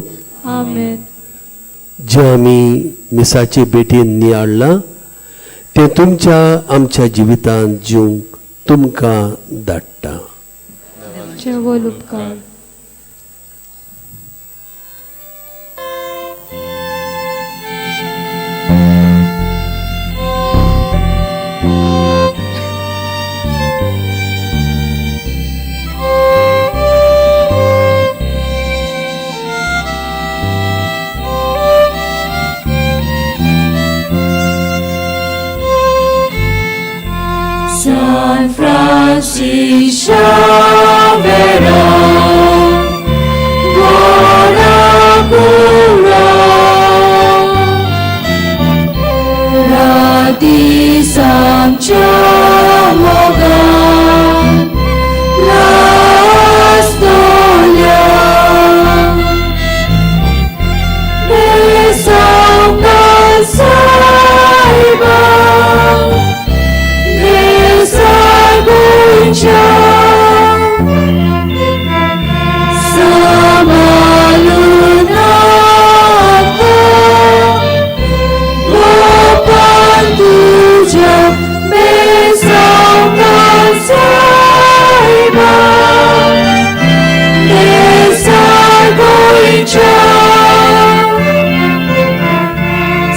आमेन। जे आमी मिसाचे भेटेन नियाळ्ळां तें तुमच्या आमच्या जिवितांत जिवंक तुमकां धाडटा। उपकार। San Francisco Xavero, buona cura, radi Sancho Mogan, la storia, besauka saiba. Samalunata, Gopantuja, Besauka Saiba, Besagoicha,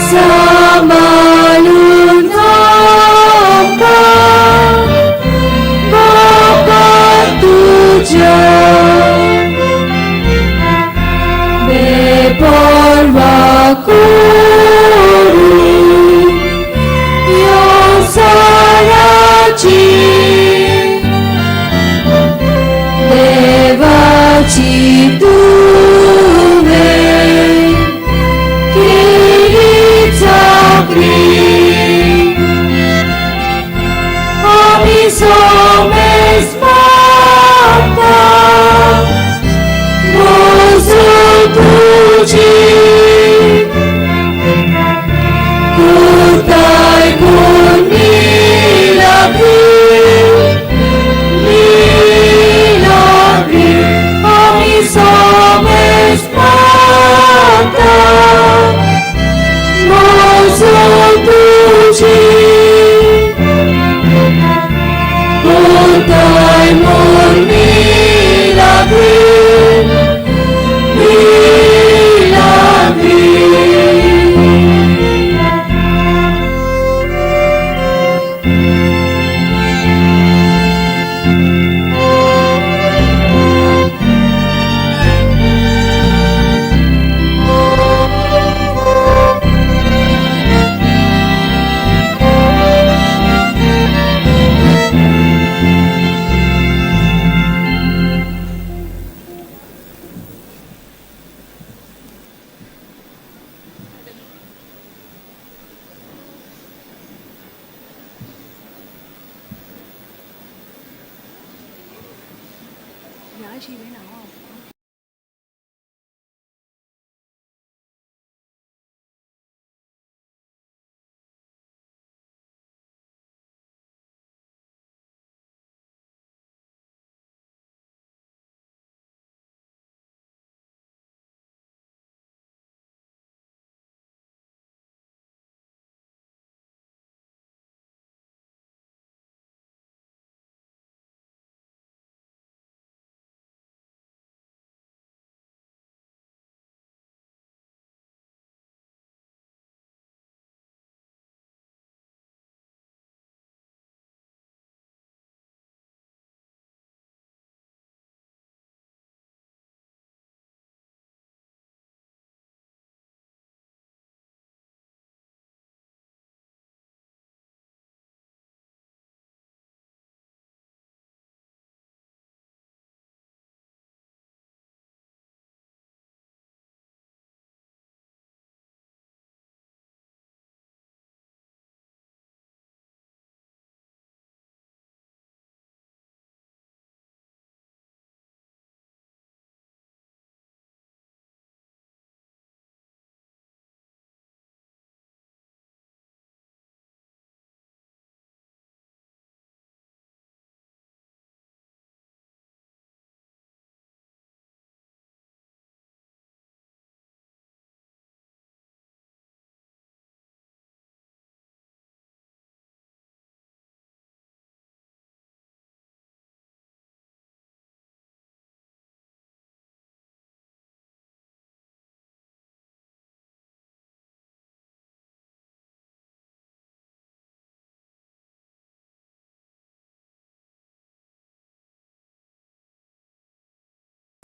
Samalunata, Beporwa kuru yo sarachi devachi tuve kiri chakri ami somes mata tuji kutai kun milagri milagri ami somes mata mozo tuji kutai mun milagri.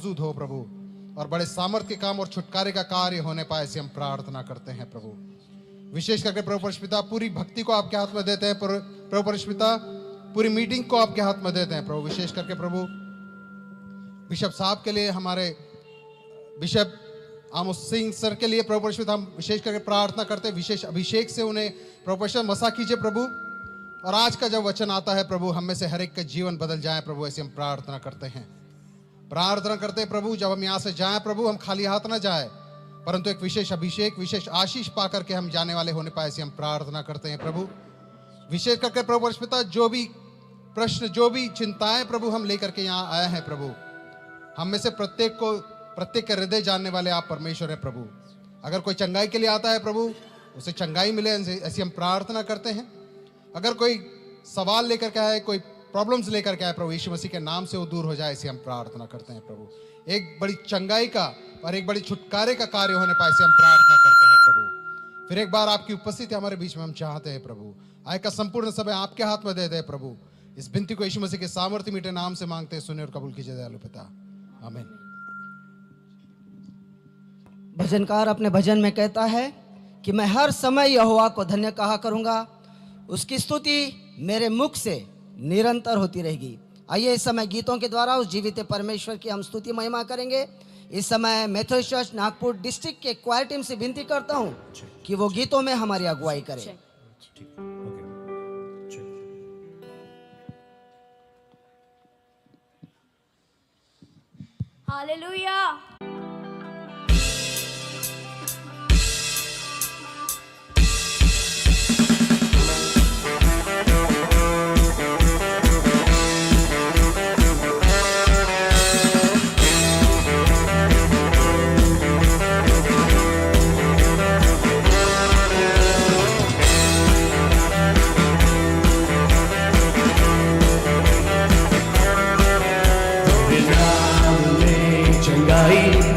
मौजूद हो प्रभु, और बड़े सामर्थ्य K काम और छुटकारे का कार्य होने पाए, ऐसी हम प्रार्थना करते हैं प्रभु। विशेष करके प्रभु परमेश्वर पूरी भक्ति को आपके हाथ में देते हैं प्रभु परमेश्वर, पूरी मीटिंग को आपके हाथ में देते हैं प्रभु। विशेष करके प्रभु बिशप साहब के लिए, हमारे बिशप आमोस सिंह सर के लिए प्रभु परमेश्वर हम विशेष करके प्रार्थना करते हैं। विशेष अभिषेक से उन्हें प्रभु परमेश्वर मसा कीजिए प्रभु, और आज का जब वचन आता है प्रभु, हम में से हर एक का जीवन बदल जाए प्रभु, ऐसी हम प्रार्थना करते हैं। प्रार्थना करते हैं प्रभु, जब हम यहाँ से जाएं प्रभु, हम खाली हाथ ना जाए, परंतु एक विशेष अभिषेक, विशेष आशीष पा करके हम जाने वाले होने पाए, ऐसी हम प्रार्थना करते हैं प्रभु। विशेष करके प्रभु परमेश्वर जो भी प्रश्न, जो भी चिंताएं प्रभु हम लेकर के यहाँ आए हैं प्रभु, हम में से प्रत्येक को, प्रत्येक के हृदय जानने वाले आप परमेश्वर हैं प्रभु। अगर कोई चंगाई के लिए आता है प्रभु, उसे चंगाई मिले, ऐसी हम प्रार्थना करते हैं। अगर कोई सवाल लेकर के आए, कोई प्रॉब्लम्स लेकर के आए प्रभु, यीशु मसीह के नाम से वो दूर हो जाए, ऐसी हम प्रार्थना करते हैं प्रभु। एक बड़ी चंगाई का और एक बड़ी छुटकारे का कार्य होने पाए, ऐसी हम प्रार्थना करते हैं प्रभु। फिर एक बार आपकी उपस्थिति हमारे बीच में हम चाहते हैं प्रभु। आय का संपूर्ण समय आपके हाथ में दे दे प्रभु। इस विनती को यीशु मसीह के सामर्थ्य मीठे नाम से मांगते हैं, सुने और कबूल कीजिए दयालु पिता, आमीन। भजनकार अपने भजन में कहता है कि मैं हर समय यहोवा को धन्य कहा करूँगा, उसकी स्तुति मेरे मुख से निरंतर होती रहेगी। आइए इस समय गीतों के द्वारा उस जीवित परमेश्वर की हम स्तुति महिमा करेंगे। इस समय मेथोडिस्ट चर्च नागपुर डिस्ट्रिक्ट के क्वायर टीम से विनती करता हूँ कि वो गीतों में हमारी अगुवाई करें। हालेलुया। चंगाई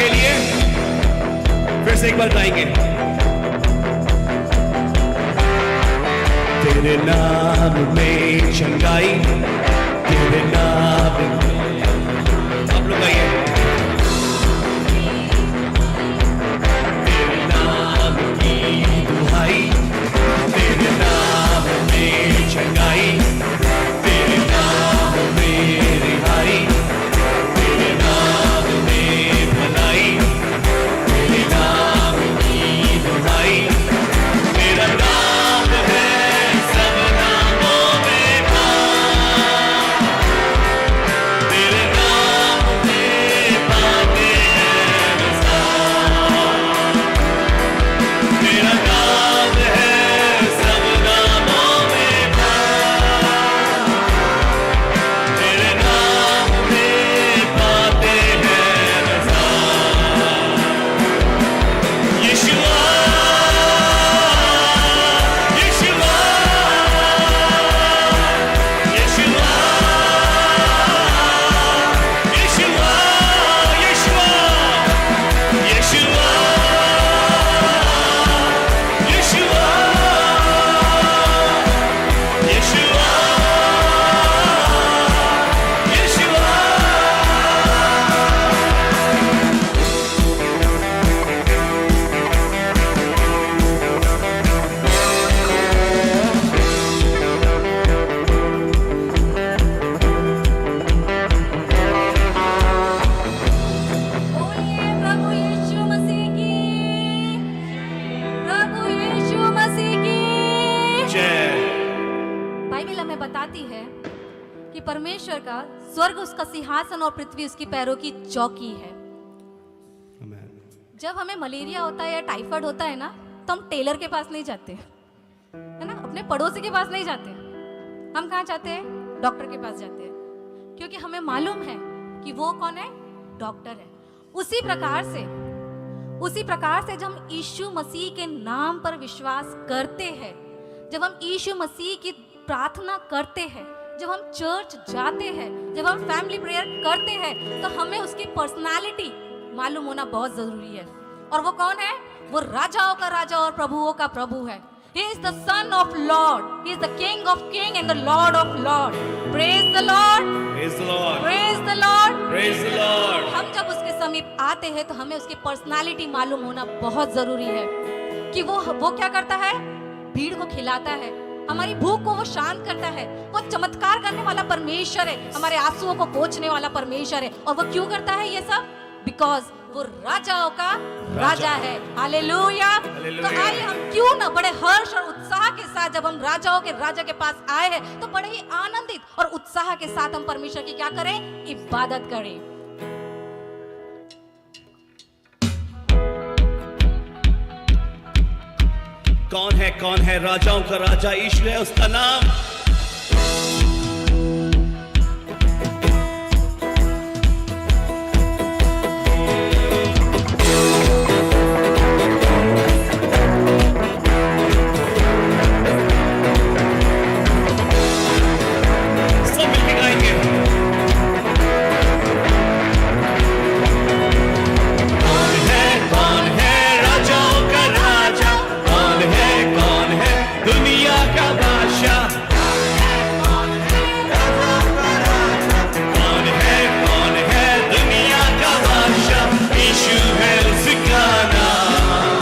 के लिए फिर से एक बार गाएंगे। तेरे नाम में चंगाई, तेरे नाम में, आप लोग गाइए। तेरे नाम की दुहाई, तेरे नाम में चंगाई, तेरे नाम में रिहाई, तेरे नाम में भलाई, तेरे नाम की दुहाई, तेरा नाम है सब नामों में महान, तेरे नाम में पाते हैं विसाम, तेरा नाम है सब नामों में महान, तेरे नाम में पाते हैं विसाम। यीशुआ, यीशुआ, यीशुआ, यीशुआ, यीशुआ, यीशुआ, यीशुआ, यीशुआ, यीशुआ। बोलिए प्रभु यीशु मसीह की, प्रभु यीशु मसीह की जय। बाइबल हमें बताती है कि परमेश्वर का स्वर्ग उसका सिंहासन और पृथ्वी उसकी पैरों की चौकी है। जब हमें मलेरिया होता है या टाइफाइड होता है ना, तो हम टेलर के पास नहीं जाते, है ना, अपने पड़ोसी के पास नहीं जाते। हम कहाँ जाते हैं? डॉक्टर के पास जाते हैं, क्योंकि हमें मालूम है कि वो कौन है, डॉक्टर है। उसी प्रकार से जब हम यीशु मसीह के नाम पर विश्वास करते हैं, जब हम यीशु मसीह की प्रार्थना करते हैं, जब हम चर्च जाते हैं, जब हम फैमिली प्रेयर करते हैं, तो हमें उसकी पर्सनालिटी मालूम होना बहुत ज़रूरी है। और वो कौन है? वो राजाओं का राजा और प्रभुओं का प्रभु है। He is the Son of Lord. He is the King of King and the Lord of Lord. Praise the Lord. Praise the Lord. Praise the Lord. Praise the Lord. हम जब उसके समीप आते हैं तो हमें उसकी पर्सनालिटी मालूम होना बहुत जरूरी है कि वो क्या करता है? भीड़ को खिलाता है, हमारी भूख को वो शांत करता है, वो चमत्कार करने वाला परमेश्वर है, हमारे आंसुओं को पोंछने वाला परमेश्वर है। और वो क्यों करता है ये सब? Because वो राजाओं का राजा है। हालेलुया। तो आइए हम क्यों ना बड़े हर्ष और उत्साह के साथ, जब हम राजाओं के राजा के पास आए हैं, तो बड़े ही आनंदित और उत्साह के साथ हम परमेश्वर की क्या करें? इबादत करें। कौन है, कौन है राजाओं का राजा? यीशु है उसका नाम। सब मिलके गाएंगे। कौन है राजाओं का राजा? कौन है दुनिया का बादशाह? कौन है दुनिया का बादशाह? यीशु है उसका नाम,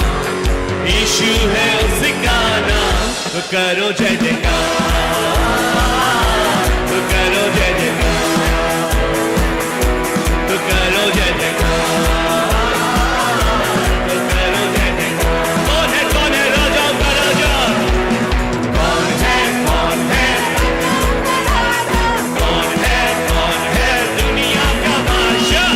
यीशु है उसका नाम। तो करो जय जयकार, तो करो जय जयकार, तो करो जय जयकार, तो करो जय जयकार। कौन है राजाओं का राजा? कौन है, कौन है, कौन है, कौन है दुनिया का बादशाह?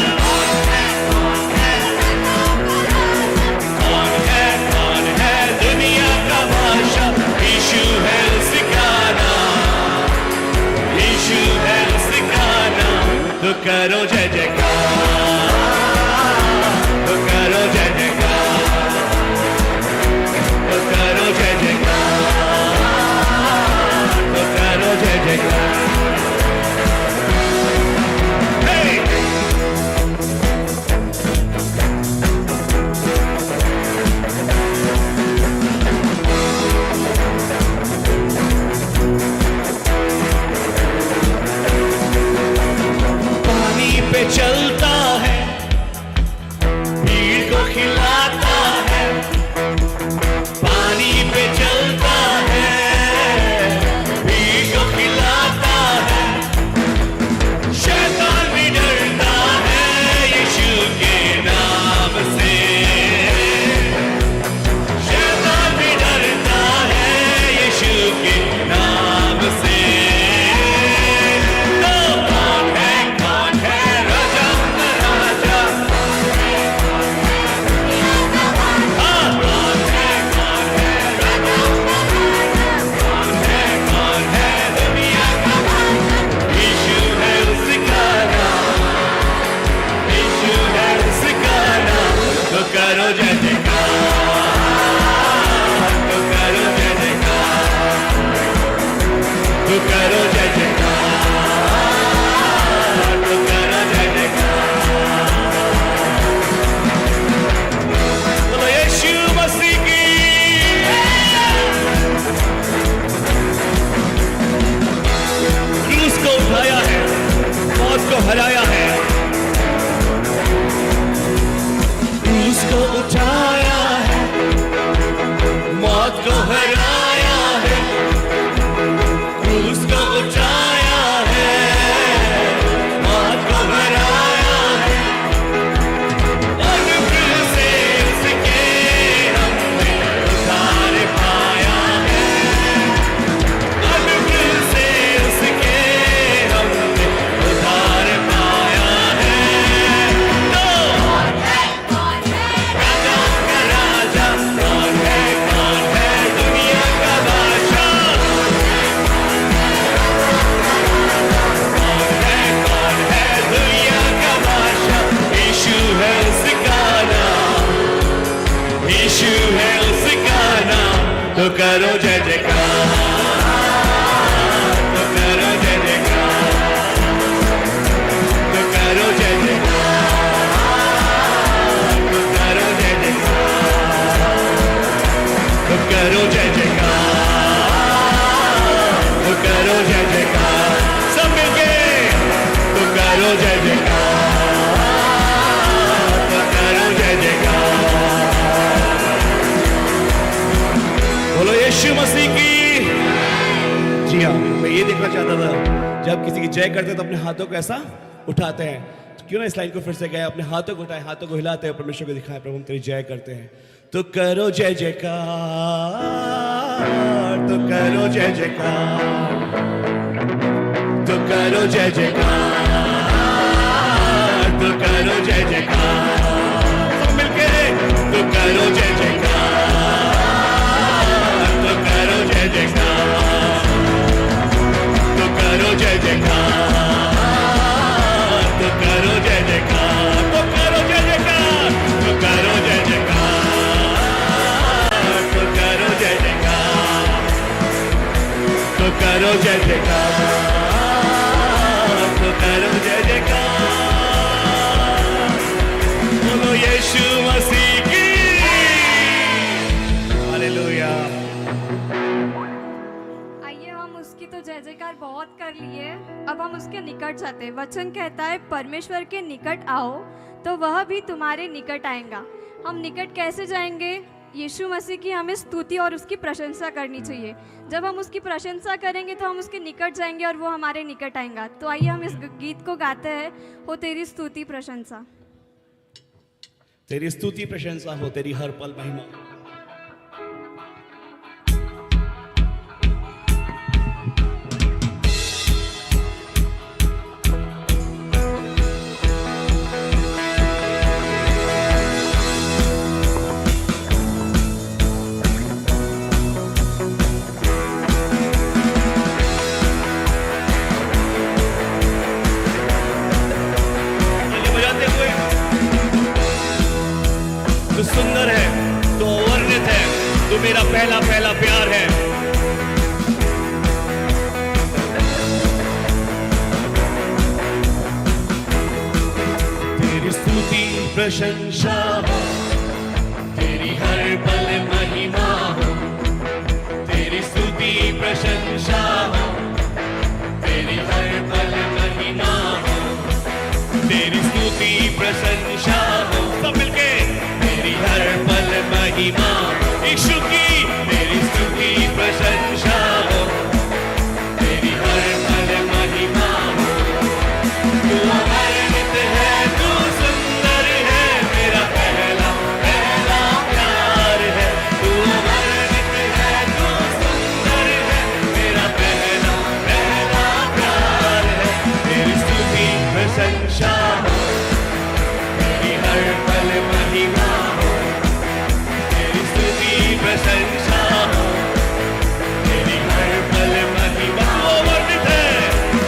कौन है दुनिया का बादशाह? यीशु है उसका पे चलता है, भीड़ को खिलाता है, पानी पे चलता है, भीड़ को खिलाता है, शैतान भी डरता है यीशु के नाम से, शैतान भी डरता है यीशु के नाम से। तो कौन है राजा का राजा, हाँ कौन है राजा, कौन है दुनिया का, यीशु है उसका नाम, यीशु है उसका नाम। तो करो जय जयकार, तो करो जय जयकार, तो करो जय जयकार, तो करो जय जयकार। बोलो यीशु मसीह की। क्रूस को उठाया है, मौत को हराया है, क्रूस को उठाया है, मौत को हराया है, क्रूस को उठाया है, मौत को हराया है, और फिर से उसके हमने उद्धार पाया है, और फिर से उसके हमने उद्धार पाया है। तो राजा का राजा कौन है दुनिया का बादशाह, कौन है दुनिया का बादशाह, यीशु है उसका नाम, यीशु है उसका नाम। तो करो जय जयकार, तो करो जय जयकार, तो करो जय जयकार, तो करो जय जयकार, तो करो जय जयकार, तो करो जय जयकार, सब मिलके तो करो जय जयकार, तो करो जय जयकार। बोलो यीशु मसीह की। जी हाँ, मैं ये देखना चाहता था जब किसी की जय करते हैं तो अपने हाथों को ऐसा उठाते हैं, तो क्यों ना इस लाइन को फिर से गए, अपने हाथों को उठाए, हाथों को हिलाते हैं, परमेश्वर को दिखाएं, प्रभु हम तेरी जय करते हैं। तो करो जय जयकार, तो करो जय जयकार, तो करो जय जयकार, तो करो जय जयकार, सब मिलके तो करो जय जयकार, तो करो जय जयकार, तो करो जय जयकार, तो करो जय जयकार, तो करो जय जयकार, तो करो जय जयकार, तो करो जय जयकार, तो करो जय जयकार, तो करो जय जयकार। बोलो यीशु मसीह की। हालेलुया। आइए हम उसकी तो जय जयकार बहुत कर लिए, अब हम उसके निकट जाते हैं। वचन कहता है परमेश्वर के निकट आओ तो वह भी तुम्हारे निकट आएगा। हम निकट कैसे जाएंगे? यीशु मसीह की हमें स्तुति और उसकी प्रशंसा करनी चाहिए। जब हम उसकी प्रशंसा करेंगे तो हम उसके निकट जाएंगे और वो हमारे निकट आएगा। तो आइए हम इस गीत को गाते हैं, हो तेरी स्तुति प्रशंसा। तेरी स्तुति प्रशंसा हो, तेरी हर पल महिमा। ताली बजाते हुए, तू सुंदर है, तू अवर्णित है, तू मेरा पहला पहला प्यार है। तेरी स्तुति प्रशंसा हो, तेरी हर पल महिमा हो, तेरी स्तुति प्रशंसा हो, तेरी हर पल महिमा हो, तेरी तेरी स्तुति प्रशंसा हो। सब मिलके तेरी हर पल महिमा यीशु की, तेरी स्तुति प्रशंसा हो, तेरी हर पल महिमा हो। तू अवर्णित है, तू सुंदर है, मेरा पहला पहला प्यार है। तू अवर्णित है, तू सुंदर है, मेरा पहला पहला प्यार है। तेरी स्तुति प्रशंसा हो, तेरी हर पल महिमा हो, तेरी स्तुति प्रशंसा हो, तेरी हर पल महिमा। तू अवर्णित है,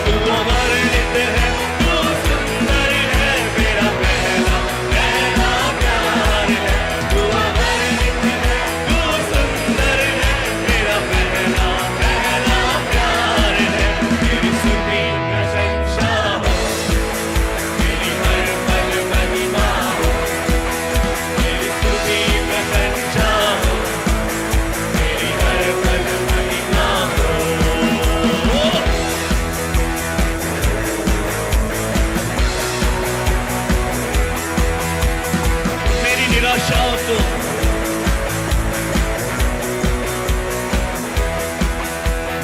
तू अवर्णित है, तू सुंदर है, मेरा पहला पहला प्यार है। तू अवर्णित है, तू सुंदर है, मेरा पहला पहला प्यार है। तेरी स्तुति प्रशंसा हो, तेरी हर पल महिमा हो, तेरी स्तुति प्रशंसा हो, तेरी हर पल महिमा हो। मेरी निराशाओं को,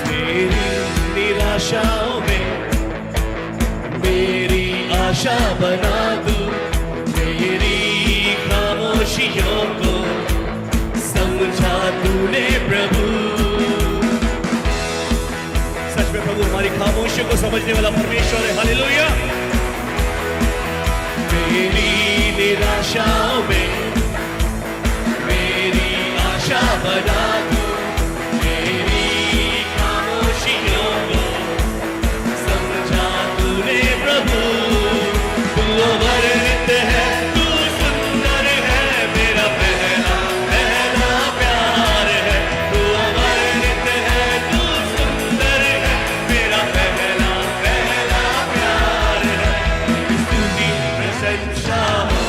मेरी निराशाओं में मेरी आशा बना तू, मेरी खामोशियों को समझा तूने प्रभु। सच में प्रभु हमारी खामोशियों को समझने वाला परमेश्वर है। हालेलुया। मेरी निराशाओं में मेरी आशा बना तू, मेरी खामोशियों को समझा तूने प्रभु। तू अवर्णित है, तू सुंदर है, मेरा पहला पहला प्यार है। तू अवर्णित है, तू सुंदर है, मेरा पहला पहला प्यार है। तेरी स्तुति प्रशंसा हो,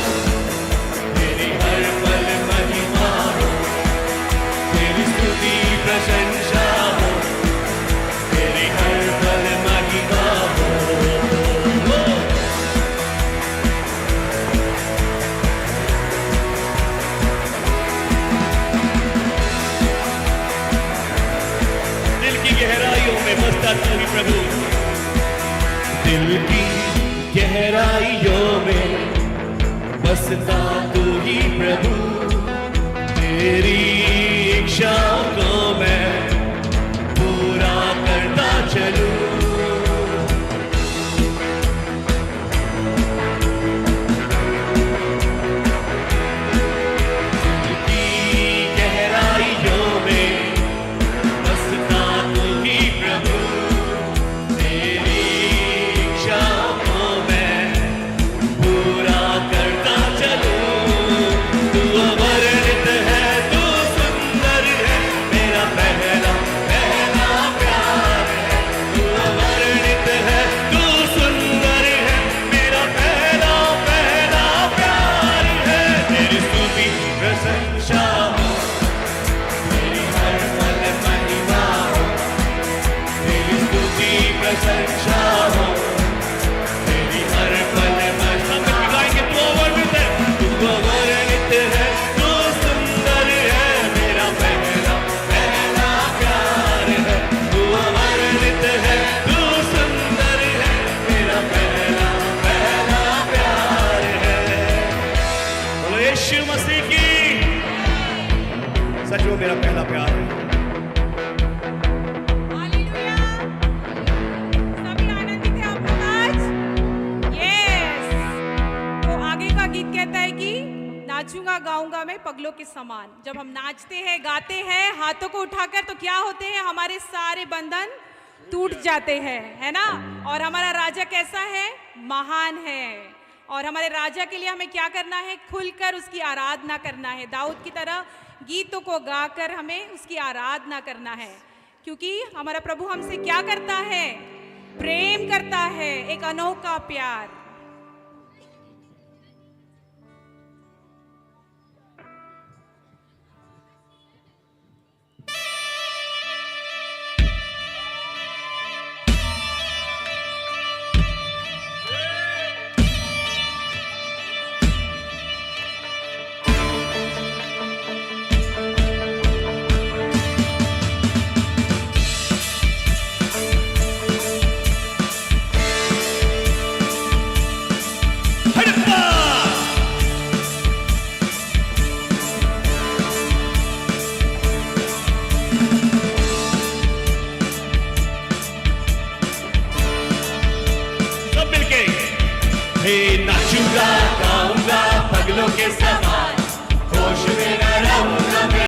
तेरी हर पल महिमा हो, तेरी स्तुति प्रशंसा हो, तेरी हर पल महिमा हो। दिल की गहराइयों में बसता तू ही प्रभु, दिल की गहराइयों में बसता तू ही प्रभु। तेरी इच्छाओं को मैं पूरा करता चलूं। दिल की गहराइयों में बसता तू ही प्रभु, तेरी इच्छाओं को मैं पूरा करता चलूं। तू अवर्णित है, तू सुंदर है, मेरा पहला पहला प्यार है। तू अवर्णित है, तू सुंदर है, मेरा पहला पहला प्यार है। तेरी स्तुति प्रशंसा हो, तेरी हर पल महिमा हो, तेरी स्तुति प्रशंसा हो, तेरी हर पल महिमा। सब मिलकर गाएंगे, तू अवर्णित है, तू अवर्णित है, तू सुंदर है, मेरा पहला पहला प्यार है। तू अवर्णित है, तू सुंदर है, मेरा पहला पहला प्यार है। बोलो यीशु मसीह की। सच वो मेरा पहला प्यार है। सभी आनंदित हैं आप लोग आज? यस। तो आगे का गीत कहता है कि नाचूंगा गाऊंगा मैं पगलों के समान। जब हम नाचते हैं गाते हैं हाथों को उठाकर तो क्या होते हैं, हमारे सारे बंधन टूट जाते हैं, है ना। और हमारा राजा कैसा है, महान है। और हमारे राजा के लिए हमें क्या करना है, खुलकर उसकी आराधना करना है। दाऊद की तरह गीतों को गाकर हमें उसकी आराधना करना है, क्योंकि हमारा प्रभु हमसे क्या करता है, प्रेम करता है, एक अनोखा प्यार। के समान।